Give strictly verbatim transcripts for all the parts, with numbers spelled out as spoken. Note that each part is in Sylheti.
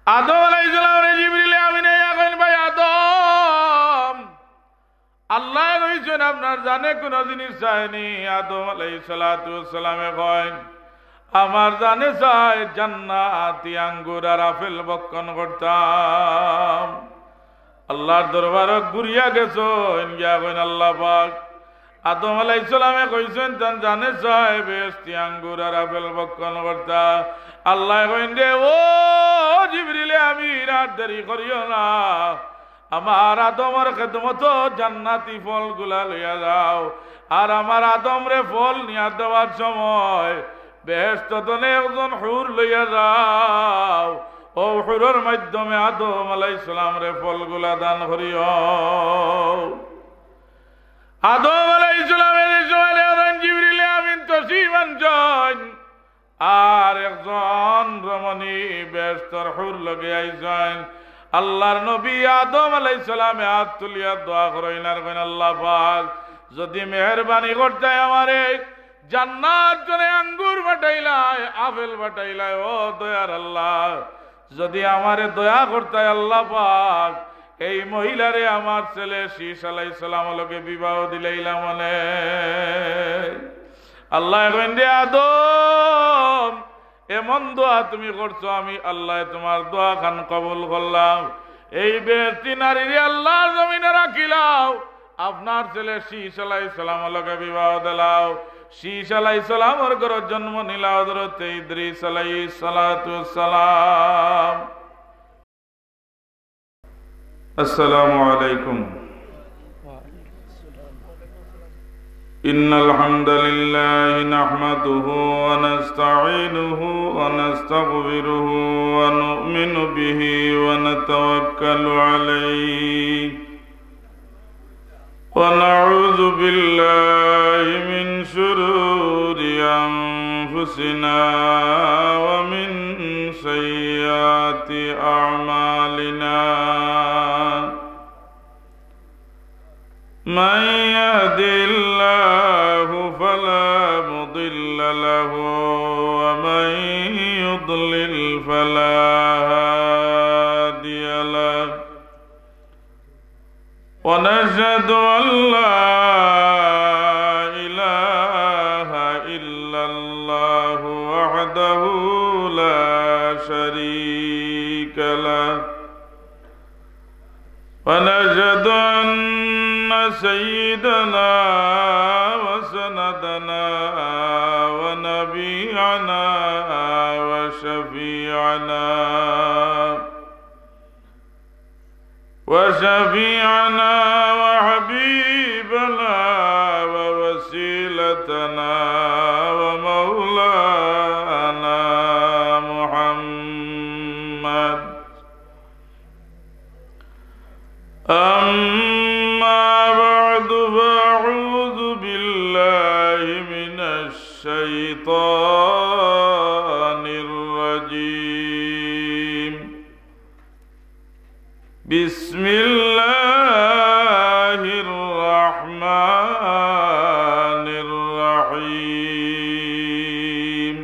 আদম আলাইহিস সালামরে জিবরিলে আমিনে ইয়া কইন, "ভাই আদম, আল্লায় কইছইন আপনার জানে কুনু জিনিস চায়নি।" আদম আলাইহিস সালাতু ওয়াস সালামে কইন, "আমার জানে চায় জান্নাতি আঙ্গুর আর আপেল ভক্ষণ করতাম।" আল্লার দরবারো ঘুরিয়া গেছইন, গিয়া কইন, "আল্লা পাক, আদম আলাইহিস সালামে কইছইন তান জানে চায় বেহেশতি আঙ্গুর আর আপেল ভক্ষণ করতা।" আল্লায় কইন, "রে ও জিবরিলে আমিন, আর দেরি করিও না, আমার আদমর খেদমতো জান্নাতি ফলগুলা লইয়া যাও, আর আমার আদমরে ফল নিয়া দেওয়ার সময় বেহেশত তনে একজন হুর লইয়া যাও, অউ হুরর মাধ্যমে আদম আলাইহিস সালামরে ফলগুলা দান করিও।" আদম আলাইহিস সালামে যে সময় দেখছইন জিবরিলে আমিন তশরিফ আনছইন, আর একজন রমণী বেহেশতর হুর লগে আইছইন, আল্লার নবী আদম আলাইহিস সালামে আত তুলিয়া দোয়া করইন আর কইন, "আল্লা পাক, যুদি মেহেরবানি করতায় আমারে জান্নাত তনে আঙ্গুর পাঠাইলায়, আপেল পাঠাইলায়, ও দয়ার আল্লা, যুদি আমারে দয়া করতায় আল্লা পাক, এই মহিলারে আমার ছেলে শীশ আলাইহিস সালামর লগে বিবাহ দিলাইলাম অনে।" আল্লায় কইন, "রে আদম, এমন দোয়া তুমি করছো, আমি আল্লায় তুমার দোয়া খান কবুল করলাম। এই বেহেশতি নারীরে আল্লার জমিনো রাখিলাও, আপনার ছেলে শীশ আলাইহিস সালামর লগে বিবাহ দিলাও।" শীশ আলাইহিস সালামর ঘরো জন্ম নিলা হযরতে ইদ্রিস আলাইহিস সালাতু ওয়াস সালাম। السلام عليكم. إن الحمد لله نحمده ونستعينه ونستغفره ونؤمن به ونتوكل عليه، ونعوذ بالله من شرور أنفسنا ومن سيئات أعمالنا. من يهد الله فلا مضل له، ومن يضلل فلا هادي له. ونشهد أن لا إله إلا الله وحده لا شريك له، ونشهد أن سيدنا وسندنا ونبينا وشفيعنا وشفيعنا وحبيبنا ووسيلتنا ومولانا محمد. أما بعد، فأعوذ بالله من الشيطان الرجيم. بسم الله الرحمن الرحيم.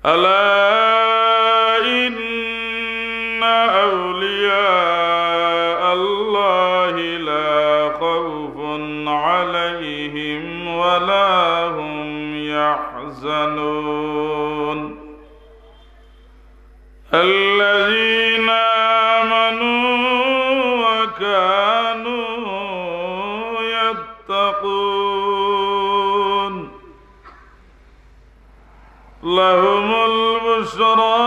ألا إن أولياء الله لا خوف عليهم ولا هم يحزنون. الذين آمنوا وكانوا يتقون. لهم البشرى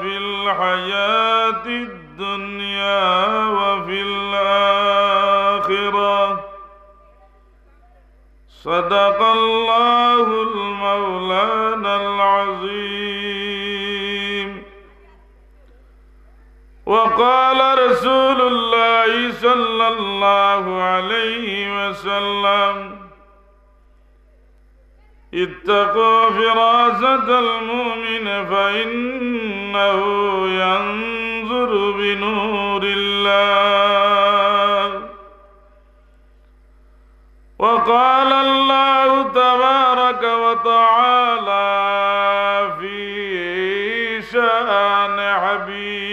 في الحياة الدنيا وفي الآخرة. صدق الله المولانا العظيم. وقال رسول الله صلى الله عليه وسلم: اتقوا فراسة المؤمن فإنه ينظر بنور الله. وقال الله تبارك وتعالى في شأن حبيبي.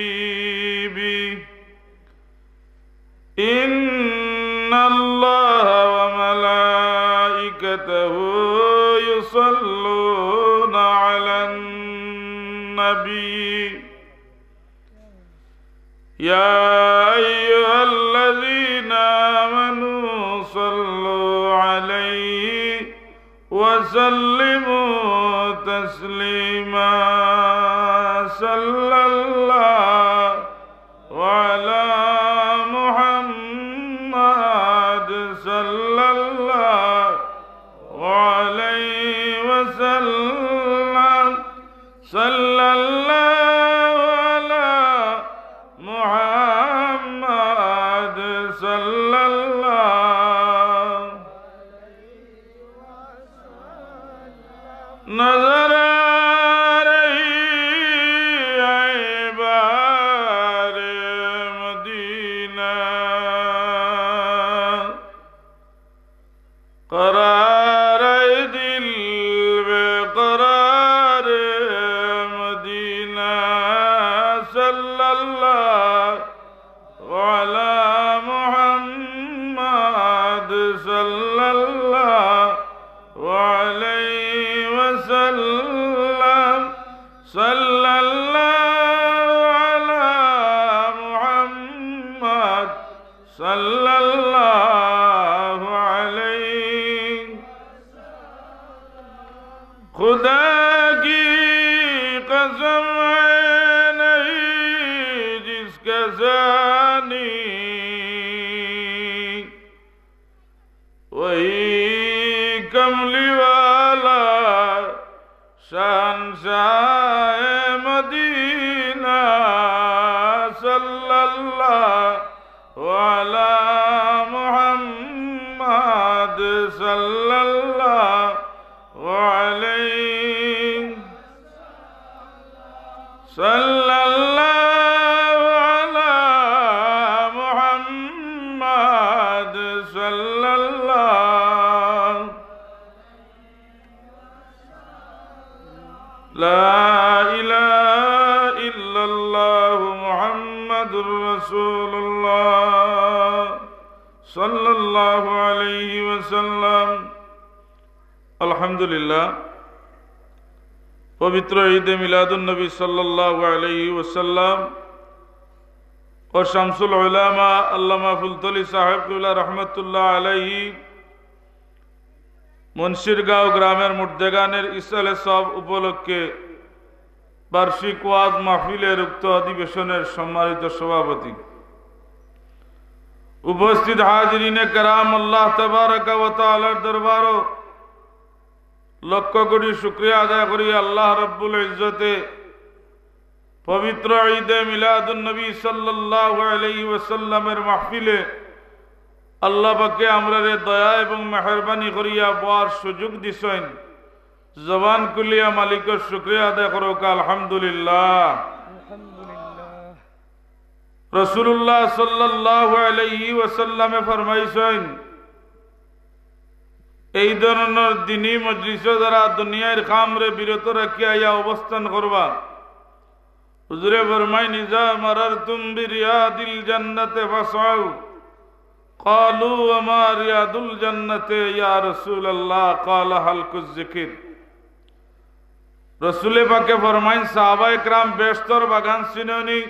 إن الله وملائكته يصلون على النبي. يا أيها الذين آمنوا صلوا عليه وسلموا تسليما. صلى الله على محمد، صلى الله عليه وسلم، صلى الله على محمد، صلى الله نظر آ رہی ہے بار مدینہ، قرار دل بے قرار مدینہ، صلی اللہ على محمد صلى الله عليه وسلم، صلى الله على محمد صلى الله عليه. خدا کی قسم ہے نہیں جس کا ثانی، وہی کملی والا شہنشاہ مدینہ، صلی اللہ على محمد صلى الله عليه، صلى الله على محمد صلى الله لا إله إلا الله محمد رسول الله صلى الله عليه وسلم. আলহামদুলিল্লাহ, পবিত্র ঈদে মিলাদুন নবী সাল্লাল্লাহু আলাইহি ওয়াসাল্লাম ও শামসুল উলামা আল্লামা ফুলতলি সাহেব কিবলা রহমতুল্লাহ আলাইহি মুন্সিরগাঁও গ্রামের মুর্দেগানের ইসালে সওয়াব উপলক্ষে বার্ষিক ওয়াজ মাহফিলের উক্ত অধিবেশনের সম্মানিত সভাপতি, উপস্থিত হাজিরিনে কেরাম, আল্লাহ তাবারাকা ওয়া তাআলার দরবারো লক্ষ কোটি শুকরিয়া আদায় করি। আল্লাহ রাব্বুল ইজ্জতে পবিত্র ঈদে মিলাদুন নবী সাল্লাল্লাহু আলাইহি ওয়াসাল্লামের মাহফিলে আল্লাহ পাকে আমরারে দয়া এবং মেহেরবানি করিয়া বওয়ার সুযোগ দিছইন। জবান খুলিয়া মালিকর শুকরিয়া আদায় করুক, আলহামদুলিল্লাহ। আলহামদুলিল্লাহ। রাসূলুল্লাহ সাল্লাল্লাহু আলাইহি ওয়াসাল্লামে ফরমাইছইন, এই ধরনের দিনী মজলিসো যারা দুনিয়ার কামরে বিরত রাখিয়া আইয়া অবস্থান করবা, হুজুরে ফরমাইন, "ইজা মারারতুম বিরিয়াদিল জান্নাতে ফাসআউ।" ক্বালু, "ওয়া মা রিয়াদুল জান্নাতে ইয়া রাসূলুল্লাহ?" ক্বালা, "হালকুজ জিকির।" রসুলে পাকে ফরমাইন, "সাহাবায়ে কেরাম, বেহেশতর বাগান চিননি?"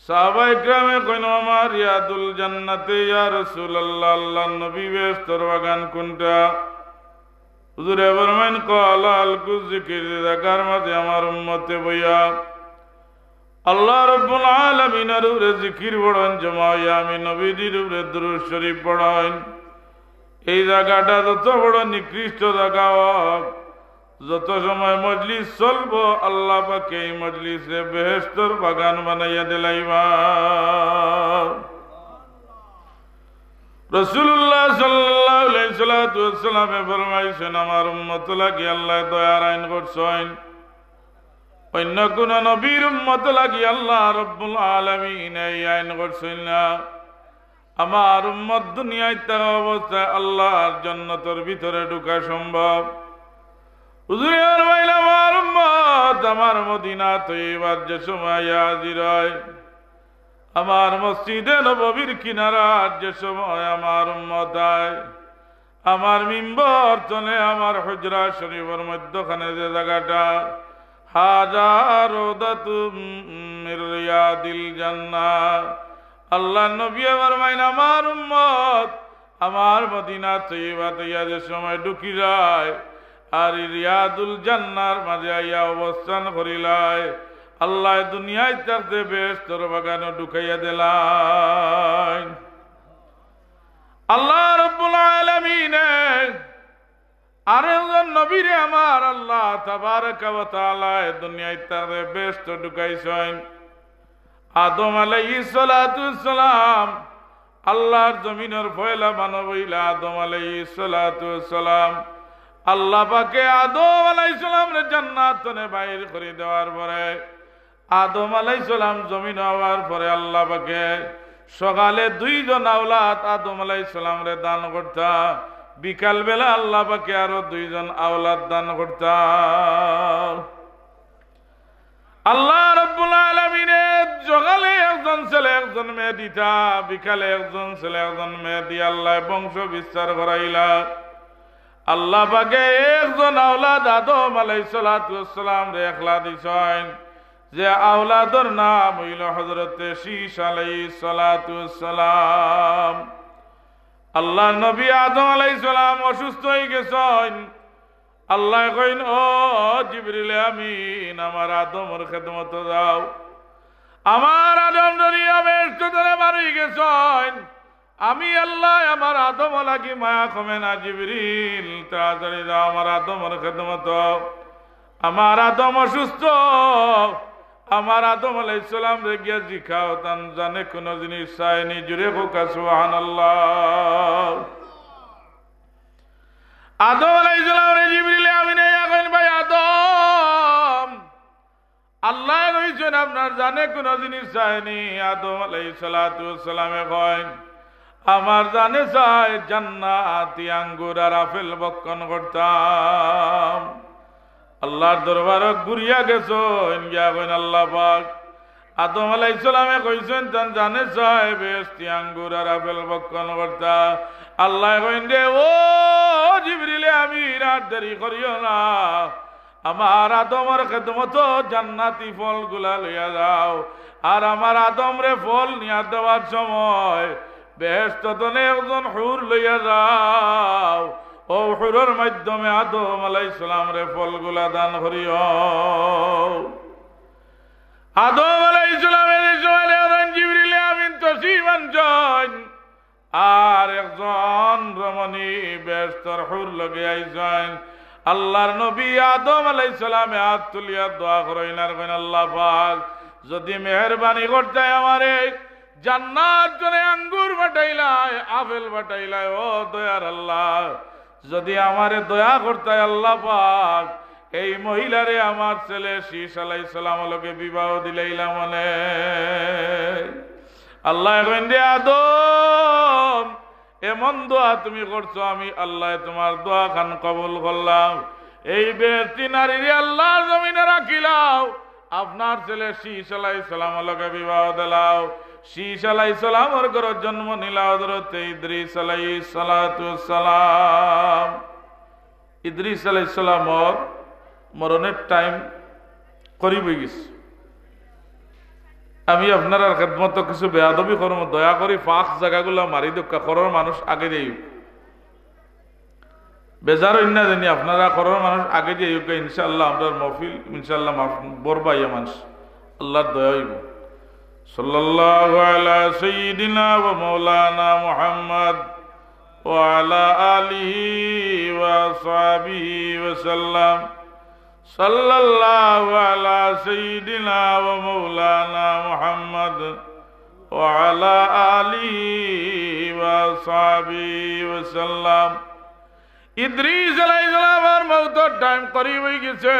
সাহাবায়ে কেরামে কইন, "ওয়া মা রিয়াদুল জান্নাতে ইয়া রাসূলুল্লাহ, আল্লাহর নবী, বেহেশতর বাগান কোনটা?" হুজুরে ফরমাইন, "ক্বালা হালকুজ জিকির, যে জাগার মাঝে আমার উম্মতে বইয়া আল্লাহ রাব্বুল আলামিনর উপরে জিকির পড়ইন, জমা অইয়া আমি নবীজির উপরে দুরূদ শরীফ পড়ইন।" এই জাগাটা যত বড় নিকৃষ্ট জাগা হোক, যত সময় মজলিস চলবো, আল্লাহ পাকে এই মজলিসরে বেহেশতর বাগান বানাইয়া দিলাইবা। রাসূলুল্লাহ সাল্লাল্লাহু আলাইহি সাল্লাতু ওয়াসাল্লামে ফরমাইছইন, "আমার উম্মত লাগি আল্লাহ দয়ার আইন করছইন, অন্য কোন নবীর উম্মত লাগি আল্লাহ রাব্বুল আলামিন এই আইন করছইন না।" আমার উম্মত দুনিয়াত থাকা অবস্থায় আল্লাহর জন্নতর ভিতরে ঢুকা সম্ভব। হুজুরে ফরমাইন, "আমার উম্মত আমার মদিনা তৈয়বার যে সময় হাজির হয়, আমার মসজিদে নববীর কিনারার যে সময় আমার উম্মত আয়, আমার মিম্বর তনে আমার হুজরা শরীফর মধ্যখানে যে জাগাটা, হাজা রওদাতুম মির রিয়াদিল জান্নাহ। আল্লাহর নবী ফরমাইন, আমার উম্মত আমার মদিনা তৈয়বাত আইয়া যে সময় ঢুকি যায়, আর ই রিয়াদুল জান্নার মাঝে আইয়া অবস্থান করিলায়, আল্লায় দুনিয়াত থাকতে বেহেশতর বাগানো ঢুকাইয়া দিলাইন। আল্লাহ রাব্বুল আলামিনে আরেকজন নবীরে আমার আল্লাহ তাবারাকা ওয়া তাআলায় দুনিয়াত থাকতে বেহেশতো ঢুকাইছইন। আদম আলাইহিস সালাতু ওয়াস সালাম আল্লাহর জমিনর পয়লা মানব অইলা আদম আলাইহিস সালাতু ওয়াস সালাম। আল্লাহ পাকে আদম আলাইহিস সালামরে জান্নাত তনে বাইর করি দেওয়ার পরে আদম আলাইহিস সালাম জমিন আওয়ার পরে আল্লাহ পাকে সকালে দুইজন আওলাদ আদম আলাইহিস সালামরে দান করতা, বিকাল বেলা আল্লাহ পাকে আরো দুইজন আওলাদ দান করতা। আল্লাহ রাব্বুল আলামিনে সকালে একজন ছেলে একজন মেয়ে দিতা, বিকালে একজন ছেলে একজন মেয়ে দিয়া আল্লায় বংশ বিস্তার করাইলা। আল্লাহ পাকে একজন আওলাদ আদম আলাইহিস সালাতু ওয়াস সালামরে একলা দিছইন, যে আওলাদর নাম অইলো হযরতে শীশ আলাইহিস সালাতু ওয়াস সালাম। আল্লাহর নবী আদম আলাইহিস সালাম অসুস্থ অইগেছইন। আল্লায় কইন, "ও জিবরিল আমিন, আমার আদমর খেদমতো যাও।" আমার আদম দুনিয়া বেহেশতো তনে বার অইগেছইন। আমি আল্লায় আমার আদমর লাগি মায়া কমে না, জিবরিল, তাড়াতাড়ি যাও আমার আদমর খেদমতো। আমার আদম অসুস্থ, আমার আদম আলাইহিস সালামরে গিয়া জিকাও, তান জানে কুনু জিনিস চায়নি। জুরে কউক্কা সুবহানাল্লাহ। আদম আলাইহিস সালামরে জিবরিল আমিনে আইয়া কইন, "ভাই আদম, আল্লায় কইছইন আপনার জানে কুনু জিনিস চায়নি।" আদম আলাইহিস সালাতু ওয়াস সালামে কইন, "আমার জানে চায় জান্নাতি আঙ্গুর আর আপেল ভক্ষণ করতাম।" আল্লাহর দরবারো ঘুরিয়া গেছইন, গিয়া কইন, "আল্লাহ পাক, আদম আলাইহিস সালামে কইছইন তান জানে চায় বেহেশতি আঙ্গুর আর আপেল ভক্ষণ করতা।" আল্লায় কইন, "রে ও জিবরিলে আমিন, আর দেরি করিও না, আমার আদমর খেদমতো জান্নাতি ফলগুলা লইয়া যাও, আর আমার আদমরে ফল নিয়া দেওয়ার সময় বেহেশতো তনে একজন হুর লইয়া যাও, অউ হুরর মাধ্যমে আদম আলাইহিস সালামরে ফলগুলা দান করিও।" আদম আলাইহিস সালামে যে সময় দেখছইন জিবরিলে আমিন তশরিফ আনছইন, আর একজন রমণী বেহেশতর হুর লগে আইছইন। আল্লাহর নবী আদম আলাইহিস সালামে আত তুলিয়া দোয়া করইন আর কইন, "আল্লাহ পাক, যুদি মেহেরবানি করতায় আমারে জান্নাত তনে আঙ্গুর পাঠাইলায়, আপেল পাঠাইলায়, ও দয়ার আল্লাহ, যুদি আমারে দয়া করতায় আল্লাহ পাক, এই মহিলারে আমার ছেলে শীশ আলাইহিস সালামর লগে বিবাহ দিলাইলাম অনে।" আল্লায় কইন, "রে আদম, এমন দোয়া তুমি করছো, আমি আল্লায় তুমার দোয়া খান কবুল করলাম। এই বেহেশতি নারীরে আল্লাহর জমিনো রাখিলাও, আপনার ছেলে শীশ আলাইহিস সালামর লগে বিবাহ দিলাও।" শীশ আলাইহিস সালামর ঘরো জন্ম নিলা হযরতে ইদ্রিস আলাইহিস সালাতু ওয়াস সালাম। ইদ্রিস আলাইহিস সালামর মরণের টাইম করিব অইগেছে। আমি আপনারার খেদমতো কিছু বেয়াদবি করমু, দয়া করি ফাঁক জাগাগুলা মারি দেউক্কা, ঘরর মানুষ আগে যাইউক। বেজার অইন না জানি আপনারা ঘরর মানুষ আগে যাইউক্কা, ইনশাআল্লাহ আমরার মহফিল ইনশাআল্লাহ মাফ, বড় ভাইয়া মানুষ, আল্লাহর দয়া অইবো। সাল্লাল্লাহু আলা সাইয়্যিদিনা ওয়া মাওলানা মুহাম্মদ ওয়া আলা আলিহি ওয়া সাহবিহি ওয়া সাল্লাম। সাল্লাল্লাহু আলা সাইয়্যিদিনা ওয়া মাওলানা মুহাম্মদ ওয়া আলা আলিহি ওয়া সাহবিহি ওয়া সাল্লাম। ইদ্রিস আলাইহিস সালামর মউতর টাইম করিব অইগেছে।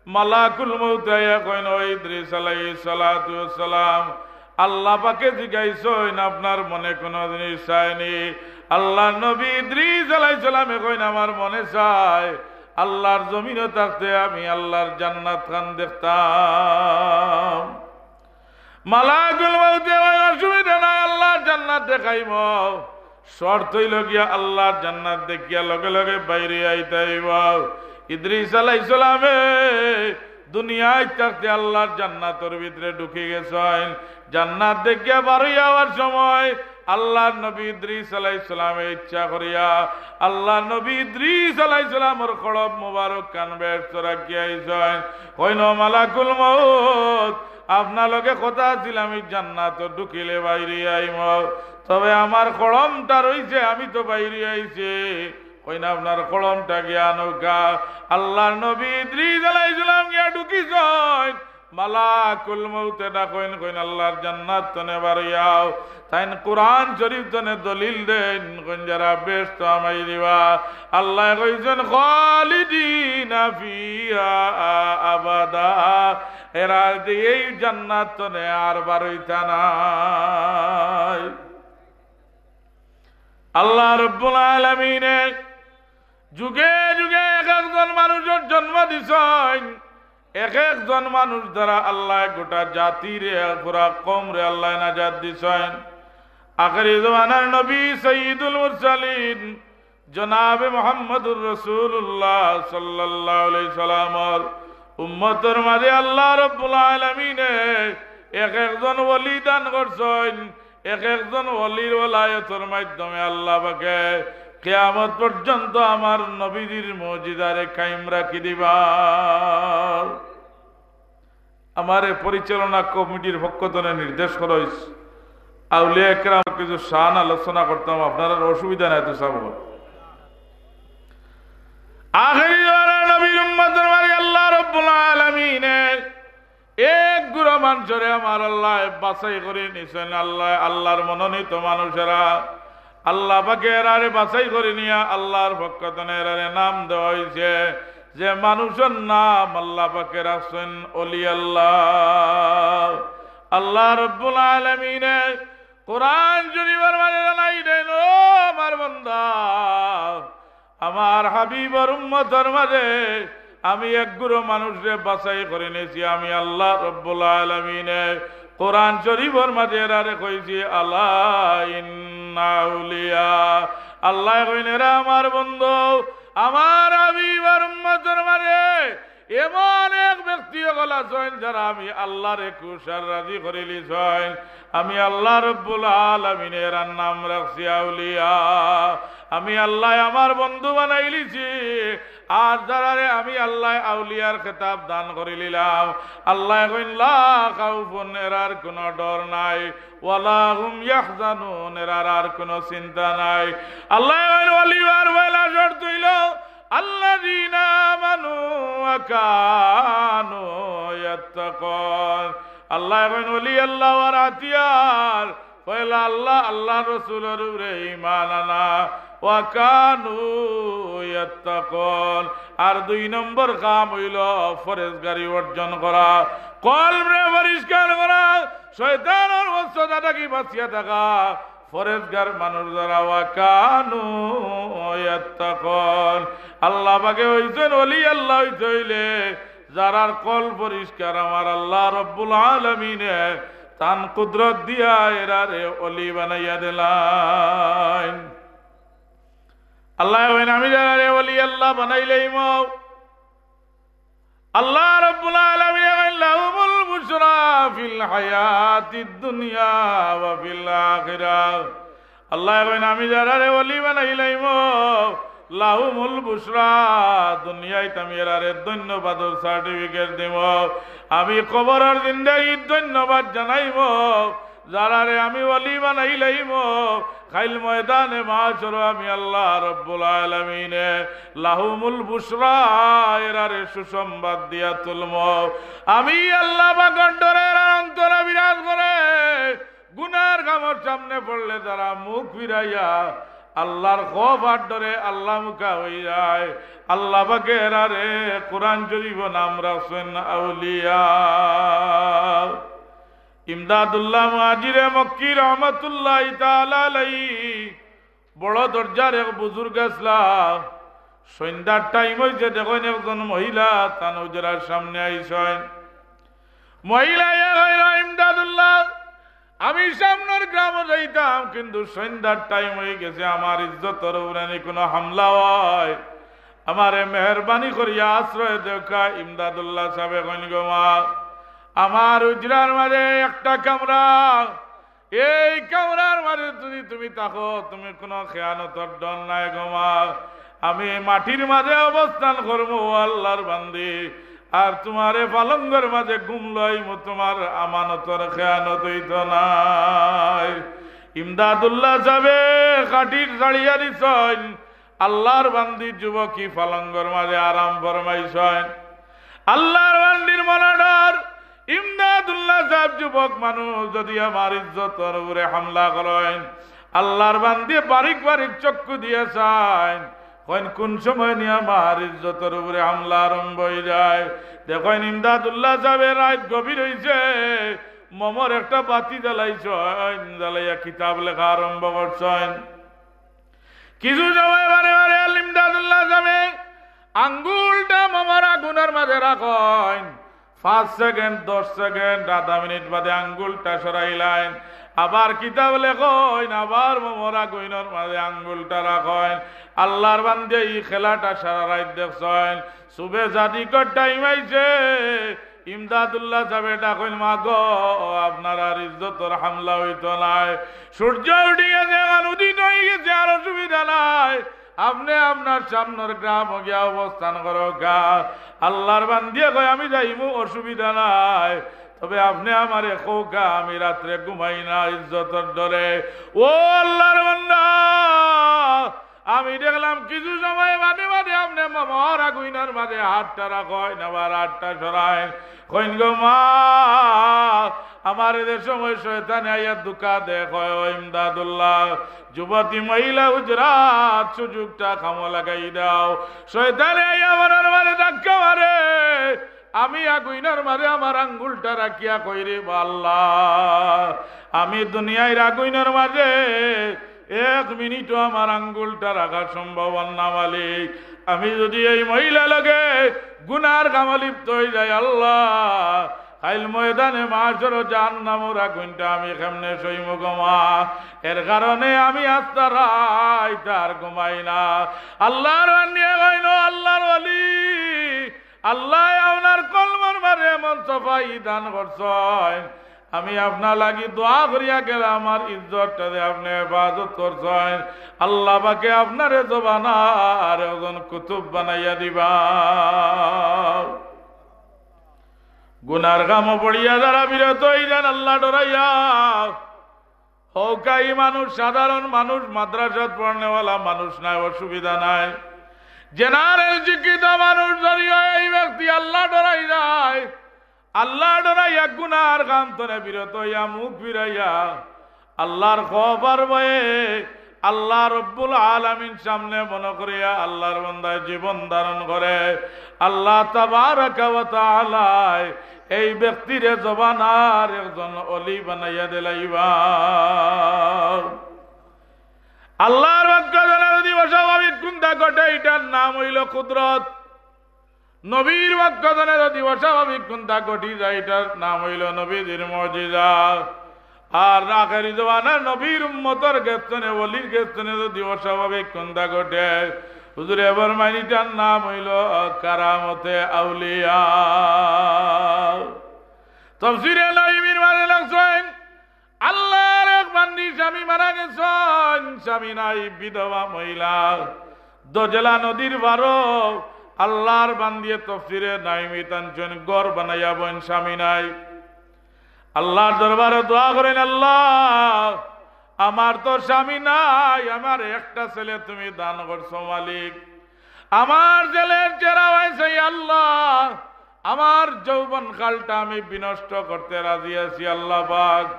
মালাকুল মউত আইয়া কইন, "ও ইদ্রিস আলাইহিস সালাতু ওয়াস সালাম, আল্লাহ পাকে জিগাইছইন, আপনার মনে কুনু জিনিস চায়নি?" আল্লাহর নবী ইদ্রিস আলাইহিস সালামে কইন, "আমার মনে চায় আল্লাহর জমিনো থাকতে আমি আল্লাহর জান্নাত খান দেখতাম। মালাকুল মউতে কইন, "অসুবিধা নাই, আল্লাহর জান্নাত দেখাইমু। শর্ত অইলো গিয়া আল্লাহর জান্নাত দেখিয়া লগে লগে বাইরে আইতে অইবো।" ইদ্রিস আলাইহিস সালামে দুনিয়াত থাকতে আল্লাহর জান্নাতর ভিতরে ঢুকি গেছইন। জান্নাত দেখিয়া বারইয়া আওয়ার সময় আল্লাহর নবী ইদ্রিস আলাইহিস সালামে ইচ্ছা করিয়া আল্লাহর নবী ইদ্রিস আলাইহিস সালামর কলব মুবারক খান বেহেস্তো রাখিয়া আইছইন। কইন, "মালাকুল মউত, আপনার লগে কথা আছিল, আমি জান্নাতো ঢুকিলে বাইরে আইমু, তবে আমার কলমটা রইছে, আমি তো বাইরে আইছি।" কইন, "আপনার কলমটা গিয়া আনউক্কা।" আল্লাহর নবী ইদ্রিস আলাইহিস সালাম গিয়া ঢুকিছইন। মালাকুল মউতে ডাকইন, কইন, "আল্লাহর জান্নাত তনে বারইয়াও।" তাইন কোরআন শরীফ তনে দলিল দেইন, কইন, "যারা বেহেস্তো হামাই দিবা।" আল্লায় কইছইন, "খালিদিনা ফিহা আবাদা।" এরা যে এই জান্নাত তনে আর বারইতা নায়। আল্লাহ রব্বুল আলামিনে যুগে যুগে এক একজন মানুষর জন্ম দিছইন, এক একজন মানুষ দ্বারা আল্লায় গোটা জাতিরে, পুরা কওমরে আল্লায় নাজাত দিছইন। আখেরি জমানার নবী সৈয়দুল মুরসালিন জনাবে মুহাম্মদুর রাসূলুল্লাহ সাল্লাল্লাহু আলাইহি সাল্লামর উম্মতর মাঝে আল্লাহ রব্বুল আলামিনে এক একজন ওলি দান করছইন, এক একজন ওলির ওলায়তর মাধ্যমে আল্লাহ পাকে কিয়ামত পর্যন্ত আমার নবীজির মুজিজারে কায়েম রাখি দিবা। আমারে পরিচালনা কমিটির পক্ষ তনে নির্দেশ করা অইছে, আউলিয়া একরাম কিছু শান আলোচনা করতাম, আপনারার অসুবিধা নাই তো সব? আখেরি জমানার নবীর উম্মতর মাঝে আল্লাহ রব্বুল আলামিনে এক গুরু মানুষরে আমার আল্লায় বাছাই করি নিছইন। আল্লাহ, আল্লাহর মনোনীত মানুষেরা, আল্লাহ পাকে এরারে বাছাই করি নিয়া আল্লাহর পক্ষ তনে এরারে নাম দেওয়া অইছে। যে মানুষর নাম আল্লাহ পাকে রাখছইন অলি আল্লাহ। আল্লাহ রব্বুল আলামিনে কোরআন শরীফর মাঝে জানাই দেইন, "ও আমার বান্দা, আমার হাবিবর উম্মতর মাঝে আমি এক গুরু মানুষরে বাছাই করি নিছি।" আমি আল্লাহ রব্বুল আলামিনে কোরআন শরীফর মাঝে এরারে কইছি, "আলা ইন্না আউলিয়া।" আল্লায় কইন, "এরা আমার বন্ধু, আমার হাবিবর উম্মতর মাঝে এমন এক ব্যক্তি অকল আছইন, যারা আমি আল্লাহরে খুশ আর রাজি করিলিছইন। আমি আল্লাহ রব্বুল আলামিনে এরার নাম রাখছি আউলিয়া। আমি আল্লায় আমার বন্ধু বানাইলিছি। আর যারারে আমি আল্লায় আউলিয়ার খেতাব দান করিলিলাম, আল্লায় কইন, লা খাউফুন, এরার কুনু ডর নাই, ওয়ালা হুম ইয়াহজানুন, এরার আর কুনু চিন্তা নাই।" আল্লায় কইন, ওলি অওয়ার পয়লা শর্ত অইলো, আল্লাযীনা আমানু ওয়া কানু ইয়াত্তাকুন। আল্লায় কইন, ওলি আল্লাহ অওয়ার হাতিয়ার পয়লা আল্লাহ, আল্লাহর রসুলর উপরে ঈমান আনা, ওয়া কানু ইয়াত্তাকুন। আর দুই নম্বর কাম অইলো পরেজগারি অর্জন করা, কলবরে পরিষ্কার করা, শয়তানর ওয়াসওয়াসা থাকি বাঁচিয়া থাকা, পরেজগার মানুষ যারা, ওয়া কানু ইয়াত্তাকুন। আল্লাহ পাকে কইছইন, ওলি আল্লাহ অইতে অইলে যারার কলব পরিষ্কার, আমার আল্লাহ রব্বুল আলামিনে তান কুদরত দিয়া এরারে ওলি বানাইয়া দিলাইন। আল্লায় কইন, আমি যারারে ওলি আল্লাহ বানাইলাইমু, আল্লাহ রব্বুল আলামিনে কইন, লাহুমুল বুশরা ফিল হায়াতিদ দুনিয়া ওয়া ফিল আখিরাহ। আল্লায় কইন, আমি যারারে ওলি বানাইলাইমু, লাহুমুল বুশরা, দুনিয়াত আমি এরারে ধন্যবাদর certificate দিমু, আমি কবরর জিন্দেগিত ধন্যবাদ জানাইমু। যারারে আমি ওলি বানাইলাইমু, কাইল ময়দানে মাহশরো আমি আল্লাহ রব্বুল আলামিনে লাহুমুল বুশরা, এরারে সুসংবাদ দিয়া তুলমু। আমি আল্লাহ পাকর ডরে এরার অন্তরে বিরাজ করে, গুনার কামর সামনে পড়লে যারা মুখ ফিরাইয়া আল্লাহর খৌফ আর ডরে আল্লাহ মুখা অইযায়, আল্লাহ পাকে এরারে কোরআন শরীফো নাম রাখছইন আউলিয়া। ইমদাদুল্লাহ মুহাজিরে মক্কি রহমতুল্লাহি তাআলা আলাইহি বড় দরজার এক বুজুর্গ আছলা। সন্ধ্যার টাইম অইছে, দেখইন একজন মহিলা তান হুজরার সামনে আইছইন। মহিলা ইয়া কইল, "ইমদাদুল্লাহ, আমি সামনর গ্রামো যাইতাম, কিন্তু সন্ধ্যার টাইম অইগেছে, আমার ইজ্জতর উপরে নি কুনু হামলা অয়, আমারে মেহেরবানি করিয়া আশ্রয় দেউক্কা।" ইমদাদুল্লাহ সাবে কইন, "গো মা, আমার হুজরার মাঝে একটা কামরা, এই কামরার মাঝে যুদি তুমি থাকো, তুমি কুনু খেয়ানতর ডর নাই গো মা। আমি মাটির মাঝে অবস্থান করমু, ও আল্লাহর বান্দি, আর তুমারে পালঙ্গর মাঝে ঘুম লইমু, তুমার আমানতর খেয়ানত অইতো নায়।" ইমদাদুল্লাহ সাবে খাটির ছাড়িয়া দিছইন, আল্লাহর বান্দি যুবকী পালঙ্গর মাঝে আরাম ফরমাইছইন। আল্লাহর বান্দির মনো ডর, ইমদাদুল্লাহ সাব যুবক মানুষ, যুদি আমার ইজ্জতর উপরে হামলা করইন। আল্লাহর বান্দি বারিক বারিক চক্ষু দিয়া চাইন, কইন কুন সময় নি আমার ইজ্জতর উপরে হামলা আরম্ভ অইযায়। দেখইন ইমদাদুল্লাহ সাবে রাইত গভীর অইছে, মোমর একটা বাতি জ্বালাইছইন, জ্বালাইয়া কিতাব লেখা আরম্ভ করছইন। কিছু সময় বাদে বাদে ইমদাদুল্লাহ সাবে আঙ্গুলটা মোমর আগুনর মাঝে রাখইন, পাঁচ সেকেন্ড, দশ সেকেন্ড, আধা মিনিট বাদে আঙ্গুলটা সরাইলাইন, আবার কিতাব লেখইন, আবার মোমর আগুনর মাঝে আঙ্গুলটা রাখইন। আল্লাহর বান্দি, ই খেলাটা সারা রাইত দেখছইন, সুবে সাদিকর টাইম আইছে, ইমদাদুল্লাহ সাবে ডাকইন, "মা গো, আপনার আর ইজ্জতর হামলা অইতো নায়।" সূর্য উঠি গেছে, এখন উদিত অই গেছে, আর অসুবিধা নাই, আপনে আপনার সামনর গ্রামো গিয়া অবস্থান করউক্কা। আল্লাহর বান্দিয়ে কয়, "আমি যাইমু, অসুবিধা নাই, তবে আপনে আমারে কউক্কা, আমি রাত্রে ঘুমাই না ইজ্জতর ডরে।" ও আল্লাহর বান্দা, আমি দেখলাম কিছু সময় বাদে বাদে আপনে মোমর আগুনর মাঝে হাতটা রাখইন, আবার হাতটা সরাইন। কইন, "গো মা, আমারে যে সময় শয়তানে আইয়া ধোঁকা দেয়, কয়, 'ও ইমদাদুল্লাহ, যুবতী মহিলা হুজরাত সুযোগটা কামো লাগাই দেও।' শয়তানে আইয়া মনর মাঝে ধাক্কা মারে, আমি আগুনর মাঝে আমার আঙ্গুলটা রাখিয়া কই, 'রে বা আল্লাহ, আমি দুনিয়ার আগুনর মাঝে এক মিনিটও আমার আঙ্গুলটা রাখা সম্ভব অর না মালিক। আমি যুদি এই মহিলা লগে গুনার কামো লিপ্ত অই যাই আল্লাহ, কাইল ময়দানে মাশরো জাহান্নামর আগুনটা আমি কেমনে সইমু গো মা?' এর কারণে আমি আস্তা রাইত আর ঘুমাই না। আল্লাহর বান্দিয়ে কইন, আল্লাহর ওলি, আল্লায় আপনার কলবর মাঝে এমন সাফাই দান করছইন, আমি আপনার লাগি দোয়া করিয়া গেলাম, আমার ইজ্জতটা যে আপনে হেফাজত করছইন, আল্লাহ পাকে আপনারে জমানার একজন কুতুব বানাইয়া দিবা। গুনার কামো পড়িয়া যারা বিরত অই যাইন, আল্লাহ ডরাইয়া, হকাই মানুষ, সাধারণ মানুষ, মাদ্রাসাত পড়নেওয়ালা মানুষ নায়, অসুবিধা নাই। জেনারেল শিক্ষিত মানুষ যুদি অয়, এই ব্যক্তি আল্লাহ ডরাই যায়, আল্লাহ ডরাইয়া গুনার কাম তনে বিরত অইয়া মুখ ফিরাইয়া আল্লাহর খওফর ভয়ে আল্লাহ রব্বুল আলামিন সামনে মনো করিয়া আল্লাহর বান্দায় জীবন ধারণ করে, আল্লাহ তাবারাকা ওয়া তাআলায় এই ব্যক্তিরে জমানার একজন অলি বানাইয়া দিলাইবা। আল্লাহর পক্ষ তনে যুদি অস্বাভাবিক কুন্তা ঘটে, ইটার নাম অইলো কুদরত। নবীর পক্ষ তনে যুদি অস্বাভাবিক কুন্তা ঘটি যায়, ইটার নাম অইলো নবীজির মুজিজা। আর আখেরি জমানার নবীর উম্মতর গেছ তনে, অলির গেছ তনে যুদি অস্বাভাবিক কুন্তা ঘটে, হুজুরে ফরমাইন, ইটার নাম অইলো কারামতে আউলিয়া। তফসিরে নাইমির মাঝে লেখছইন, আল্লাহর এক বান্দি স্বামী মারা গেছইন, স্বামী নাই, বিধবা মহিলা, দজলা নদীর পারো আল্লাহর বান্দিয়ে তফসিরে নাইমিত আনছইন, ঘর বানাইয়া বইন, স্বামী নাই। আল্লাহর দরবারে দোয়া করইন, "আল্লাহ, আমার তো স্বামী নাই, আমার একটা ছেলে তুমি দান করছো মালিক, আমার ছেলের চেহারা অইছে, আল্লাহ, আমার যৌবন কালটা আমি বিনষ্ট করতে রাজি আছি, আল্লাহ পাক,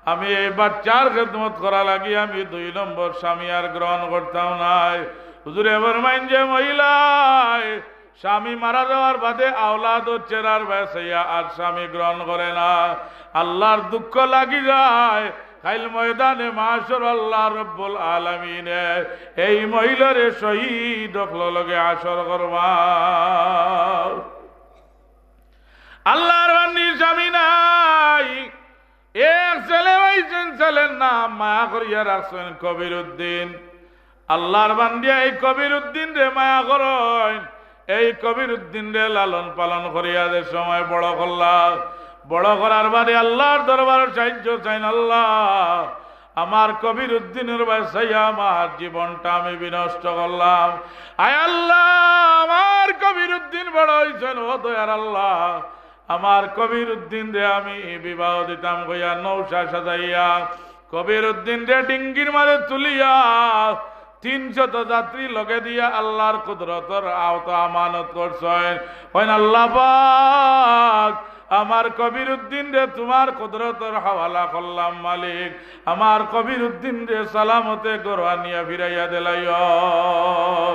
আমি এই বাচ্চার খেদমত করা লাগি আমি দুই নম্বর স্বামী আর গ্রহণ করতাম নায়।" হুজুরে ফরমাইন, যে মহিলায় স্বামী মারা যাওয়ার বাদে আওলাদর চেহারার বায় চাইয়া আর স্বামী গ্রহণ করে না, আল্লাহর দুঃখ লাগি যায়, কাইল ময়দানে মাশর আল্লাহ রব্বুল আলামিনে এই মহিলারে শহীদ অকলর লগে হাশর করবা। আল্লাহর বান্দির স্বামী নাই, এক ছেলে পাইছইন, ছেলের নাম মায়া করিয়া রাখছইন কবির উদ্দিন। আল্লাহর বান্দিয়ে এই কবির উদ্দিনরে মায়া করইন, এই কবির উদ্দিনরে লালন পালন করিয়া যে সময় বড় করলা, বড় করার বাদে আল্লাহর দরবারো সাহায্য চাইন, আল্লাহ, আমার কবির উদ্দিনর বায় চাইয়া আমার জীবনটা আমি বিনষ্ট করলাম। আয় আল্লাহ, আমার কবির উদ্দিন বড় অইছইন, ও দয়ার আল্লাহ, আমার কবির উদ্দিনরে আমি বিবাহ দিতাম কইয়া নৌশা সাজাইয়া কবির উদ্দিনরে ডিঙ্গির মাঝে তুলিয়া তিনশত যাত্রী লগে দিয়া আল্লাহর কুদরতর আওতা আমানত করছইন। কইন, আল্লাহ পাক, আমার কবির উদ্দিনরে তুমার কুদরতর হাওয়ালা করলাম মালিক, আমার কবির উদ্দিনরে সালামতে ঘরো আনিয়া ফিরাইয়া দিলাইও।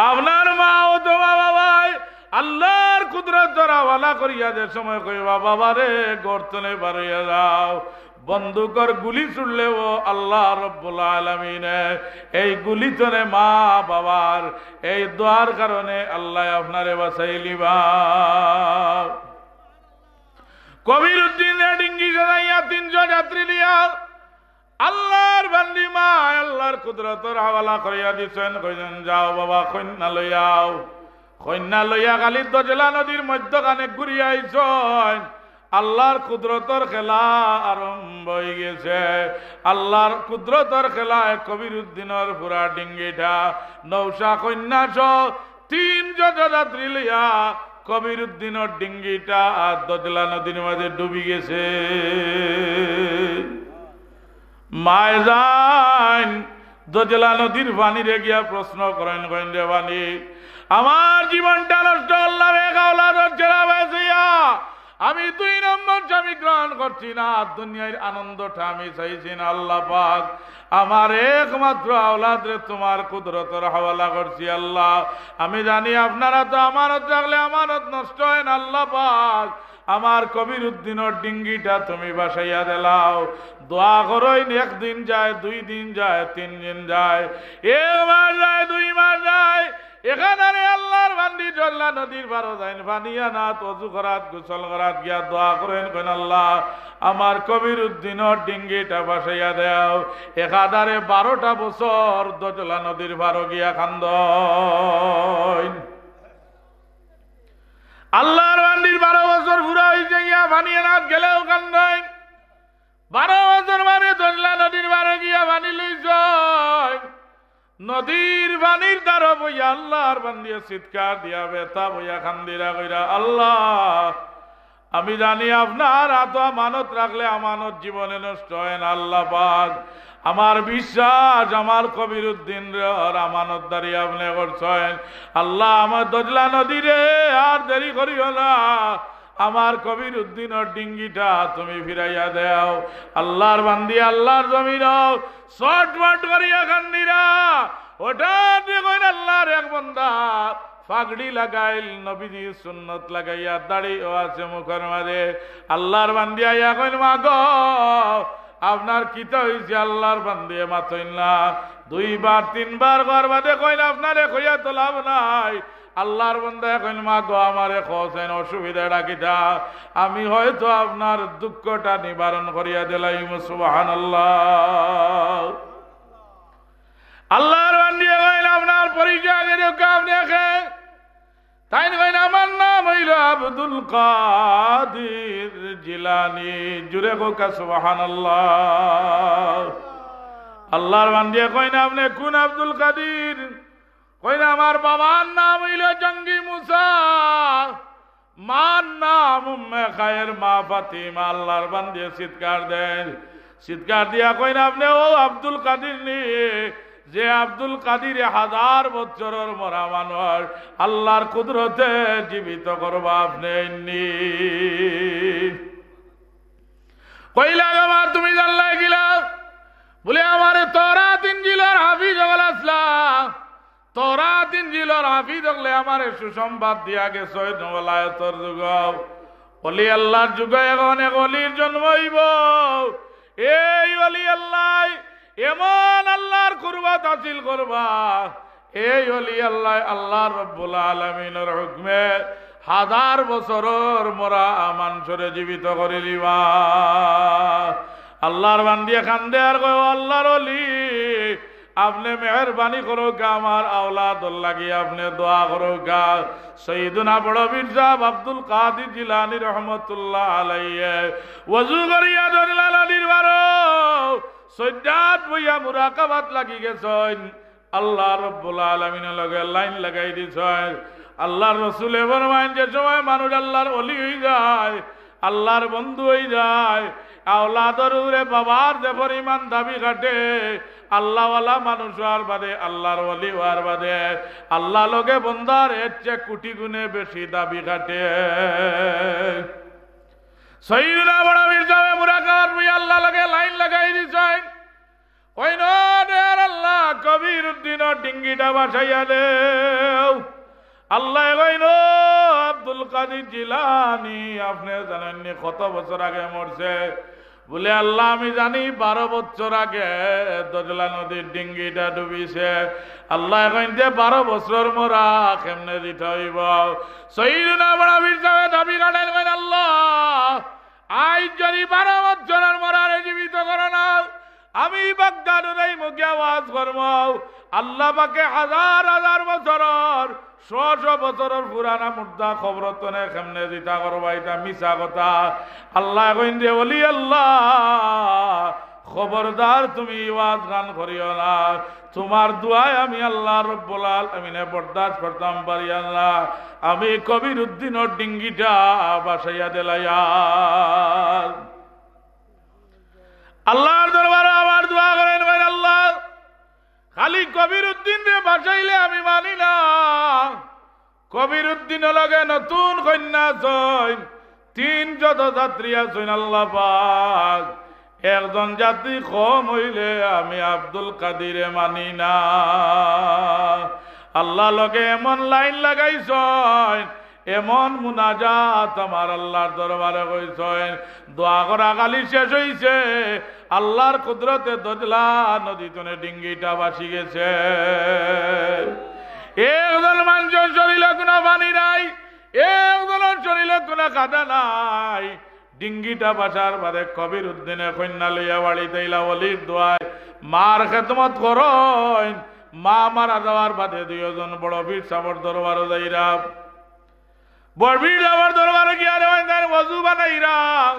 আপনার মা অথবা বাবায় আল্লাহর কুদরতর হাওয়ালা করিয়া যে সময় কইবা, বাবারে, ঘর তনে বারইয়া যাও, বন্দুকর গুলি ছুড়লেও আল্লাহ রব্বুল আলামিনে এই গুলি তনে মা বাবার এই দোয়ার কারণে আল্লাহ আপনারে বাঁচাইলিবা। কবির উদ্দিনে ডিঙ্গি সাজাইয়া তিনশো যাত্রী লিয়া আল্লাহর বান্দি মা আল্লাহর কুদরতর হাওয়ালা করিয়া দিছইন, কইছইন, যাও বাবা, কইন্যা লইয়াও। কইন্যা লইয়া খালি দজলা নদীর মধ্যখানে ঘুরিয়া আইছইন, আল্লাহর কুদরতর খেলা আরম্ভ অইগেছে। আল্লাহর কুদরতর খেলায় কবির উদ্দিনর পুরা ডিঙ্গিটা নৌশা কইন্যা সহ তিনশত যাত্রী লইয়া কবির উদ্দিনর ডিঙ্গিটা আর দজলা নদীর মাঝে ডুবি গেছে। মায় যাইন দজলা নদীর পানিরে গিয়া প্রশ্ন করইন, কইন, রে পানি, আমার জীবনটা নষ্ট করলাম, এক আওলাদর ছেড়া বাঁচিয়া আমি দুই নম্বর স্বামী গ্রহণ করছি না, দুনিয়ার আনন্দটা আমি চাইছি না। আল্লাহ পাক, আমার একমাত্র আওলাদরে তুমার কুদরতর হাওয়ালা করছি। আল্লাহ, আমি জানি আপনার আতো আমানত রাখলে আমানত নষ্ট অয় না। আল্লাহ পাক, আমার কবির উদ্দিনর ডিঙ্গিটা তুমি বাঁচাইয়া দিলাও। দোয়া করইন, একদিন যায়, দুই দিন যায়, তিন দিন যায়, এক মাস যায়, দুই মাস যায়, এখানে আল্লাহর বান্দি দজলা নদীর পারো যাইন, পানি আনাত, অজু করাত, গোসল করাত গিয়া দোয়া করইন, কইন, আল্লাহ, আমার কবির উদ্দিনর ডিঙ্গিটা বাঁচাইয়া দেও। একাধারে বারোটা বছর দজলা নদীর পারো গিয়া কান্দইন। আল্লাহর বান্দির বারো বছর পুরা অইছে গিয়া, পানি আনাত গেলেও কান্দইন। বারো বছর বাদে দজলা নদীর পারো গিয়া পানি লইছইন। নদীর পানির ধারো বইয়া আল্লাহর বান্দিয়ে চিৎকার দিয়া বেথা বইয়া কান্দিরা কইরা, আল্লাহ, আমি জানি আপনার আতো আমানত রাখলে আমানত জীবনে নষ্ট অয় না। আল্লাহ পাক, আমার বিশ্বাস আমার কবির উদ্দিনর আমানতদারি আপনে করছইন। আল্লাহ, আমার দজলা নদীরে আর দেরি করিও না, আমার কবির উদ্দিনর ডিঙ্গিটা তুমি ফিরাইয়া দেও। আল্লাহর বান্দি আল্লাহর জমিনো ছটফট করিয়া কান্দিরা। হঠাৎ কইন আল্লাহর এক বন্দা পাগড়ি লাগাইল, নবীজির সুন্নত লাগাইয়া, দাড়িও আছে মুখর মাঝে। আল্লাহর বান্দি আইয়া কইন, মাগো, আপনার কিতা অইছে? আল্লাহর বান্দিয়ে মাতইন না। দুইবার তিনবার কওয়ার বাদে কইন, আপনারে কইয়া তো লাভ নাই। আল্লাহর বান্দায় কইন, মাগো, আমারে কওছাইন, অসুবিধাটা কিতা? আমি হয়তো আপনার দুঃখটা নিবারণ করিয়া দিলাইমু। সুবহানাল্লাহ। আল্লাহর বান্দিয়ে কইন, আপনার পরিচয় আগে দেউক্কা, আপনে কে? তাইন কইন, আমার নাম অইলো আব্দুল কাদির জিলানী। জুরে কউক্কা সুবহানাল্লাহ। আল্লাহর বান্দিয়ে কইন, আপনে কুন আব্দুল কাদির? কইন, আমার বাবার নাম অইলো জঙ্গি মুসা, মার নাম উম্মে খায়ের, মা ফাতিমা। আল্লাহর বান্দিয়ে চিৎকার দেইন, চিৎকার দিয়া কইন, আপনে অউ আব্দুল কাদির নি? যে আব্দুল কাদিরে হাজার বছরর মরা মানুষ আল্লাহর কুদরতে জীবিত করবা, আপনে নি? কইলা, বাবা, তুমি জানলায় কিলা? বুলে, আমারে তওরাত ইঞ্জিলর হাফিজ অকল আছলা, তওরাত ইঞ্জিলর হাফিজ অকলে আমারে সুসংবাদ দিয়া গেছইন, ওলায়তর যুগো, অলি আল্লাহর যুগো এখন এক অলির জন্ম অইবো। এই অলি আল্লাহ এমন আল্লাহর কুরবত হাসিল করবা, এই অলি আল্লাহ আল্লাহ রব্বুল আলামিনর হুকুমে হাজার বছরর মরা মানষরে জীবিত করি দিবা। আল্লাহর বান্দিয়ে কান্দে আর কয়, "ও আল্লাহর অলি, আপনে মেহেরবানি করউক্কা, আমার আওলাদর লাগি আপনে দোয়া করউক্কা।" সৈয়দুনা বড় পীর সাহেব আব্দুল কাদির জিলানী রহমতুল্লাহ আলাইহি ওযু করিয়া দজলা নদীর বারো সজ্জাত বইয়া মুরাকাবাত লাগি গেছইন। আল্লাহ রব্বুল আলামিনর লগে লাইন লাগাই দিছইন। আল্লাহর রসুলে ফরমাইন, যে সময় মানুষ আল্লাহর অলি অই যায়, আল্লাহর বন্ধু অই যায়, আওলাদর উপরে বাবার যে পরিমাণ দাবি খাটে, আল্লাহওয়ালা মানুষ অওয়ার বাদে, আল্লাহর অলি অওয়ার বাদে, আল্লাহ লগে বন্দার এর চেয়ে কোটি গুণে বেশি দাবি খাটে। সৈয়দুনা বড় পীর সাহেব মুরাকাবাত বইয়া আল্লাহ লগে লাইন লাগাই দিছইন। কইন, "ও দয়ার আল্লাহ, কবির উদ্দিনর ডিঙ্গিটা ভাসাইয়া দেও।" আল্লায় কইন, "ও আব্দুল কাদির জিলানী, আপনে জানইন নি কত বছর আগে মরছে?" বুলে, "আল্লাহ, আমি জানি বারো বছর আগে দজলা নদীর ডিঙ্গিটা ডুবিছে।" আল্লায় কইন, "তে বারো বছরর মরা কেমনে জিতা অইবো?" সৈয়দুনা বড় পীর সাহেব দাবি খাটাইন, কইন, "আল্লাহ, আইজ যদি বারো বছরর মরারে জীবিত করো না, আমি বাগদাদ যাইমু গিয়া ওয়াজ করমু।" আল্লাহ পাকে হাজার হাজার বছরর, শ শ বছরর পুরানা মুর্দা কবর তনে কেমনে জিতা করবা, ইটা মিছা কথা। আল্লায় কইন, "রে অলি আল্লাহ, খবরদার তুমি ই ওয়াজ গান করিও না। তুমার দোয়ায় আমি আল্লাহ রব্বুল আলামিনে বরদাস্ত করতাম পারিয়ার না। আমি কবির উদ্দিনর ডিঙ্গিটা ভাসাইয়া দিলাইয়ার।" আল্লাহর দরবারো আবার দোয়া করইন, কইন, "আল্লাহ, খালি কবির উদ্দিনরে ভাসাইলে আমি মানি না।" কবির উদ্দিনর লগে নতুন কইন্যা আছইন, তিনজন যাত্রী আছইন আল্লাহ পাক। একজন যাত্রী কম অইলে আমি আব্দুল কাদিরে মানি না। আল্লাহ লগে এমন লাইন লাগাইছইন, এমন মুনাজাত আমার আল্লাহর দরবারে কইছইন, দোয়া করা খালি শেষ অইছে, আল্লাহর কুদরতে দজলা নদী তনে ডিঙ্গিটা ভাসি গেছে। একজন মানষর শরীলো কুনু পানি নাই, একজনর শরীলো কুনু কাদা নাই। ডিঙ্গিটা ভাসার বাদে কবির উদ্দিনে কইন্যা লইয়া বাড়িত আইলা, অলির দোয়ায় মার খেদমত করইন। মা মারা যাওয়ার বাদে দুইজন বড় পীর সাবর দরবারো যাইরা, বড় পীর সাবর দরবারো গিয়া রে ভাই তাইন ওযু বানাইরা।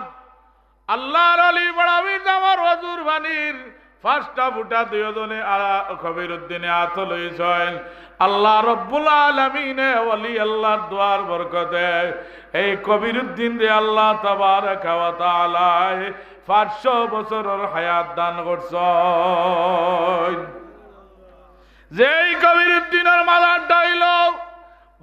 আল্লাহর অলি বড় পীর সাবর ওযুর পানির পাঁচটা ফুটা দুইজনে আ-, কবির উদ্দিনে আতো লইছইন। আল্লাহ রব্বুল আলামিনে অলি আল্লাহর দোয়ার বরকতে এই কবির উদ্দিনরে আল্লাহ তাবারাকা ওয়া তাআলায় পাঁচশো বছরর হায়াত দান করছইন। যেই কবির উদ্দিনর মাজারটা অইলো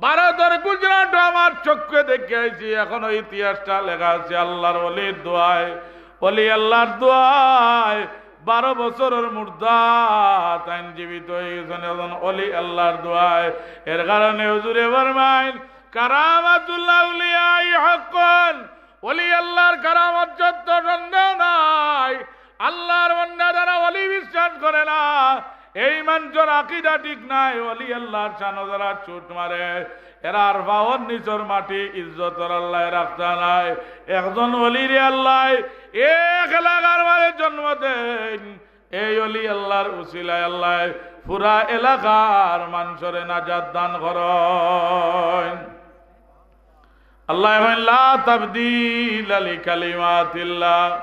ভারতর গুজরাটো, আমার চক্ষে দেখি আইছি, এখনো ইতিহাসটা লেখা আছে আল্লাহর অলির দোয়ায়। অলি আল্লাহর দোয়ায় বারো বছরর মুর্দা তাইন জীবিত অই গেছইন, একজন অলি আল্লাহর দোয়ায়। এর কারণে হুজুরে ফরমাইন, "কারামাতুল আউলিয়াই হাক্কুন।" অলি আল্লাহর কারামত সত্য, সন্দেহ নাই। আল্লাহর বান্দা যারা অলি বিশ্বাস করে না, এই মানষর আকীদা ঠিক নাই। অলি আল্লাহর শানো যারা ছুট মারে, এরার পাওর নিচর মাটি ইজ্জতর আল্লায় রাখতা নায়। একজন অলিরে আল্লায় এক এলাকার মাঝে জন্ম দেইন, এই অলি আল্লাহর উসিলায় আল্লায় পুরা এলাকার মানষরে নাজাত দান করইন। আল্লায় কইন, "লা তাবদীলা লিকালিমাতিল্লাহ।"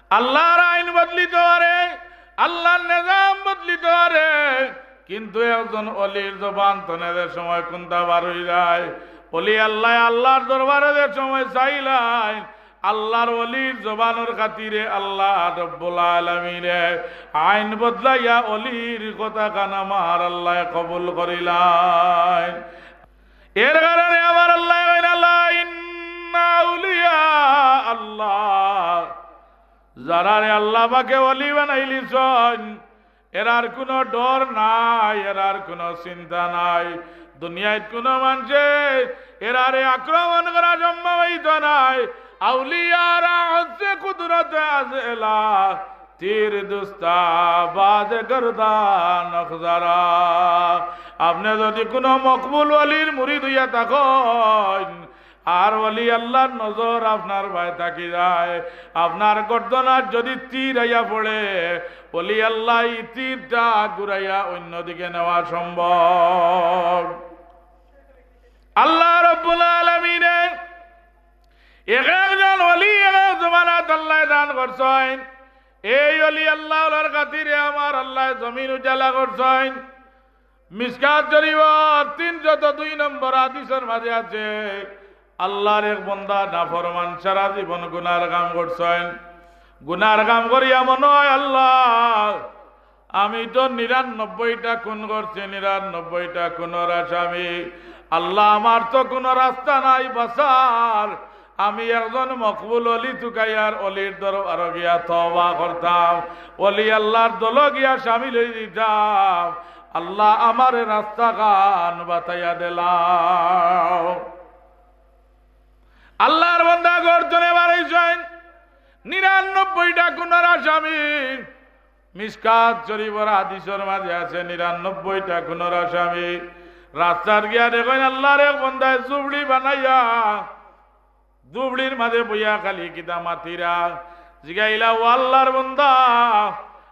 আল্লাহর আইন বদলিতো পারে, আল্লাহর নিজাম বদলিতো পারে, কিন্তু একজন অলির জবান তনে যে সময় কুনতা বার অই যায়, অলি আল্লায় আল্লাহর দরবারে যে সময় চাইলাইন, আল্লাহর অলির জবানর খাতিরে আল্লাহ রব্বুল আলামিনে আইন বদলাইয়া অলির কথাখান আমার আল্লায় কবুল করিলাইন। এর কারণে আমার আল্লায় কইন, "আলা ইন্না আউলিয়া আল্লাহ", যারারে আল্লাহ পাকে অলি বানাইলিছইন, এরার কুনু ডর নাই, এরার কুনু চিন্তা নাই। দুনিয়াত কুনু মানষে এরারে আক্রমণ করা সম্ভব অইতো নায়। আউলিয়ারা হচ্ছে কুদরতে আজেলা, তীর দুস্তা বাজ গর্দান খজারা। আপনে যদি কুনু মকবুল ওলির মুরিদ অইয়া থাকইন, আর ওলি আল্লার নজর আপনার বায় থাকি যায়, আপনার গর্দনাত যদি তীর আইয়া পড়ে, ওলি আল্লায় ই তীরটা ঘুরাইয়া অইন্যদিকে নেওয়া সম্ভব। আল্লাহ রাব্বুল আলামিনে এক একজন ওলি এক এক জমানাত আল্লায় দান করছইন। এই ওলি আল্লাহ অকলর খাতিরে আমার আল্লায় জমিন উজালা করছইন। মিশকাত শরীফর তিনশত দুই নম্বর হাদিসর মাঝে আছে, আল্লার এক বন্দা নাফরমান, সারা জীবন গুনার কাম করছইন। গুনার কাম করিয়া মনো অয়, আল্লাহ, আমি তো নিরানব্বইটা খুন করছি, নিরানব্বইটা খুনর আসামি। আল্লাহ, আমার তো কুনু রাস্তা নাই বাঁচার। আমি একজন মকবুল ওলি তুকাইয়ার ওলির দরবারো গিয়া তওবা করতাম, ওলি আল্লার দলো গিয়া শামিল অই দিতাম। আল্লাহ, আমারে রাস্তাখান বাতাইয়া দিলাও। আল্লার বন্দা গর্দনে বাড়াইছইন, নিরানব্বইটা খুনর আসামি। মিশকাত শরীফর হাদিসর মাঝে আছে, নিরানব্বইটা খুনর আসামি। রাস্তাত গিয়া দেখইন আল্লার এক বন্দায় জুবড়ি বানাইয়া জুবড়ির মাঝে বইয়া খালি কিতা মাতিরা। জিগাইলা, "ও আল্লার বন্দা,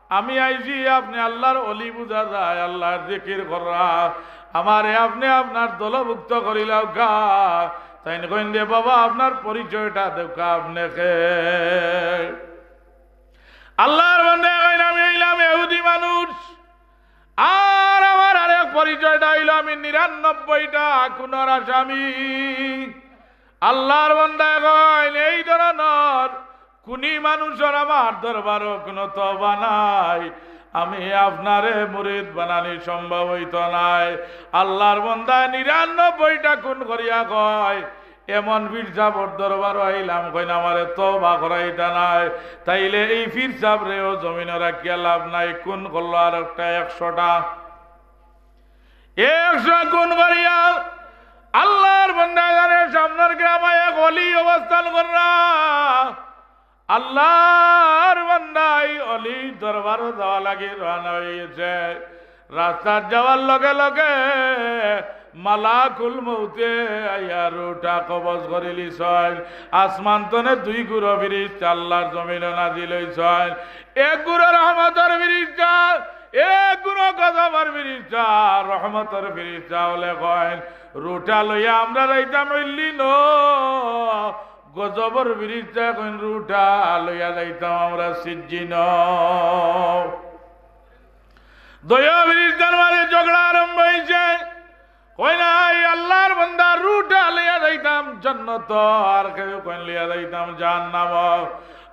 আমি আইছি, আপনে আল্লার ওলি বুঝা যায়, আল্লার জিকির কররা, আমারে আপনে আপনার দলভুক্ত করিলাউক্কা।" তাইন কইন, "রে বাবা, আপনার পরিচয়টা দেউক্কা, আপনে কে?" আল্লার বন্দায় কইন, "আমি অইলাম ইহুদি মানুষ, আর আমার আরেক পরিচয়টা অইলো আমি নিরানব্বইটা খুনর আসামি।" আল্লার বন্দায় কইন, "এই ধরনর খুনি মানুষর আমার দরবারো কুনু তওবা নাই, আমি আপনারে মুরিদ বানানি সম্ভব অইতো নায়।" আল্লার বন্দায় নিরানব্বইটা খুন করিয়া কয়, "এমন পীর সাবর দরবারো আইলাম, কইন আমারে তওবা করাইতা নায়, তাইলে এই পীর সাবরেও জমিনো রাখিয়া লাভ নাই, খুন করলো আরেকটা একশোটা।" একশো খুন করিয়া আল্লার বন্দায় জানে সামনর গ্রামো এক ওলি অবস্থান কররা। আল্লার বন্দায় ওলির দরবারো যাওয়া লাগি রওয়ানা অই গেছে। রাস্তাত যাওয়ার লগে লগে মালাকুল মউতে আইয়া রুহটা কবজ করিলিছইন। আসমান তনে দুই গুরু ফিরিস্তা আল্লার জমিনো নাজিল অইছইন। এক গুরু রহমতর ফিরিস্তা, এক গুরু গজবর ফিরিস্তা। রহমতর ফিরিস্তা অকলে কইন, "রুহটা লইয়া আমরা যাইতাম ইল্লিনো।" গজবর ফিরিস্তায় কইন, "রুহটা লইয়া যাইতাম আমরা সিজ্জিনো।" দুইও ফিরিস্তার মাঝে ঝগড়া আরম্ভ অইছে। কইন, "এই আল্লার বন্দা, রুহটা লইয়া যাইতাম জান্নাত, আর কেউ কইন লইয়া যাইতাম জাহান্নাম।"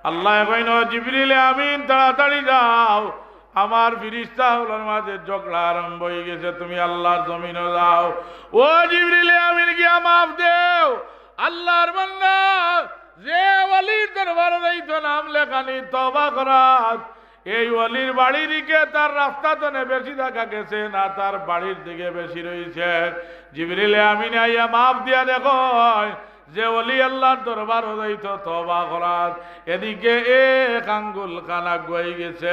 আল্লায় কইন, "ও জিবরিল আমিন, তাড়াতাড়ি যাও, আমার ফিরিস্তা অকলর মাঝে ঝগড়া আরম্ভ অই গেছে, তুমি আল্লার জমিনো যাও।" ও জিবরিল আমিন গিয়া মাফ দেও, আল্লার বন্দা, যে ওলির দরবারো যাইতো নাম লেখানি তওবা করাত, এই ওলির বাড়ির দিকে তার রাস্তা তনে বেশি জাগা গেছে না, তার বাড়ির দিকে বেশি রইছে। জিবরিল আমিন আইয়া মাফ দিয়া দেখইন যে ওলি আল্লার দরবারো যাইতো তওবা করাত, এদিকে এক আঙ্গুল খান আগুয়াই গেছে।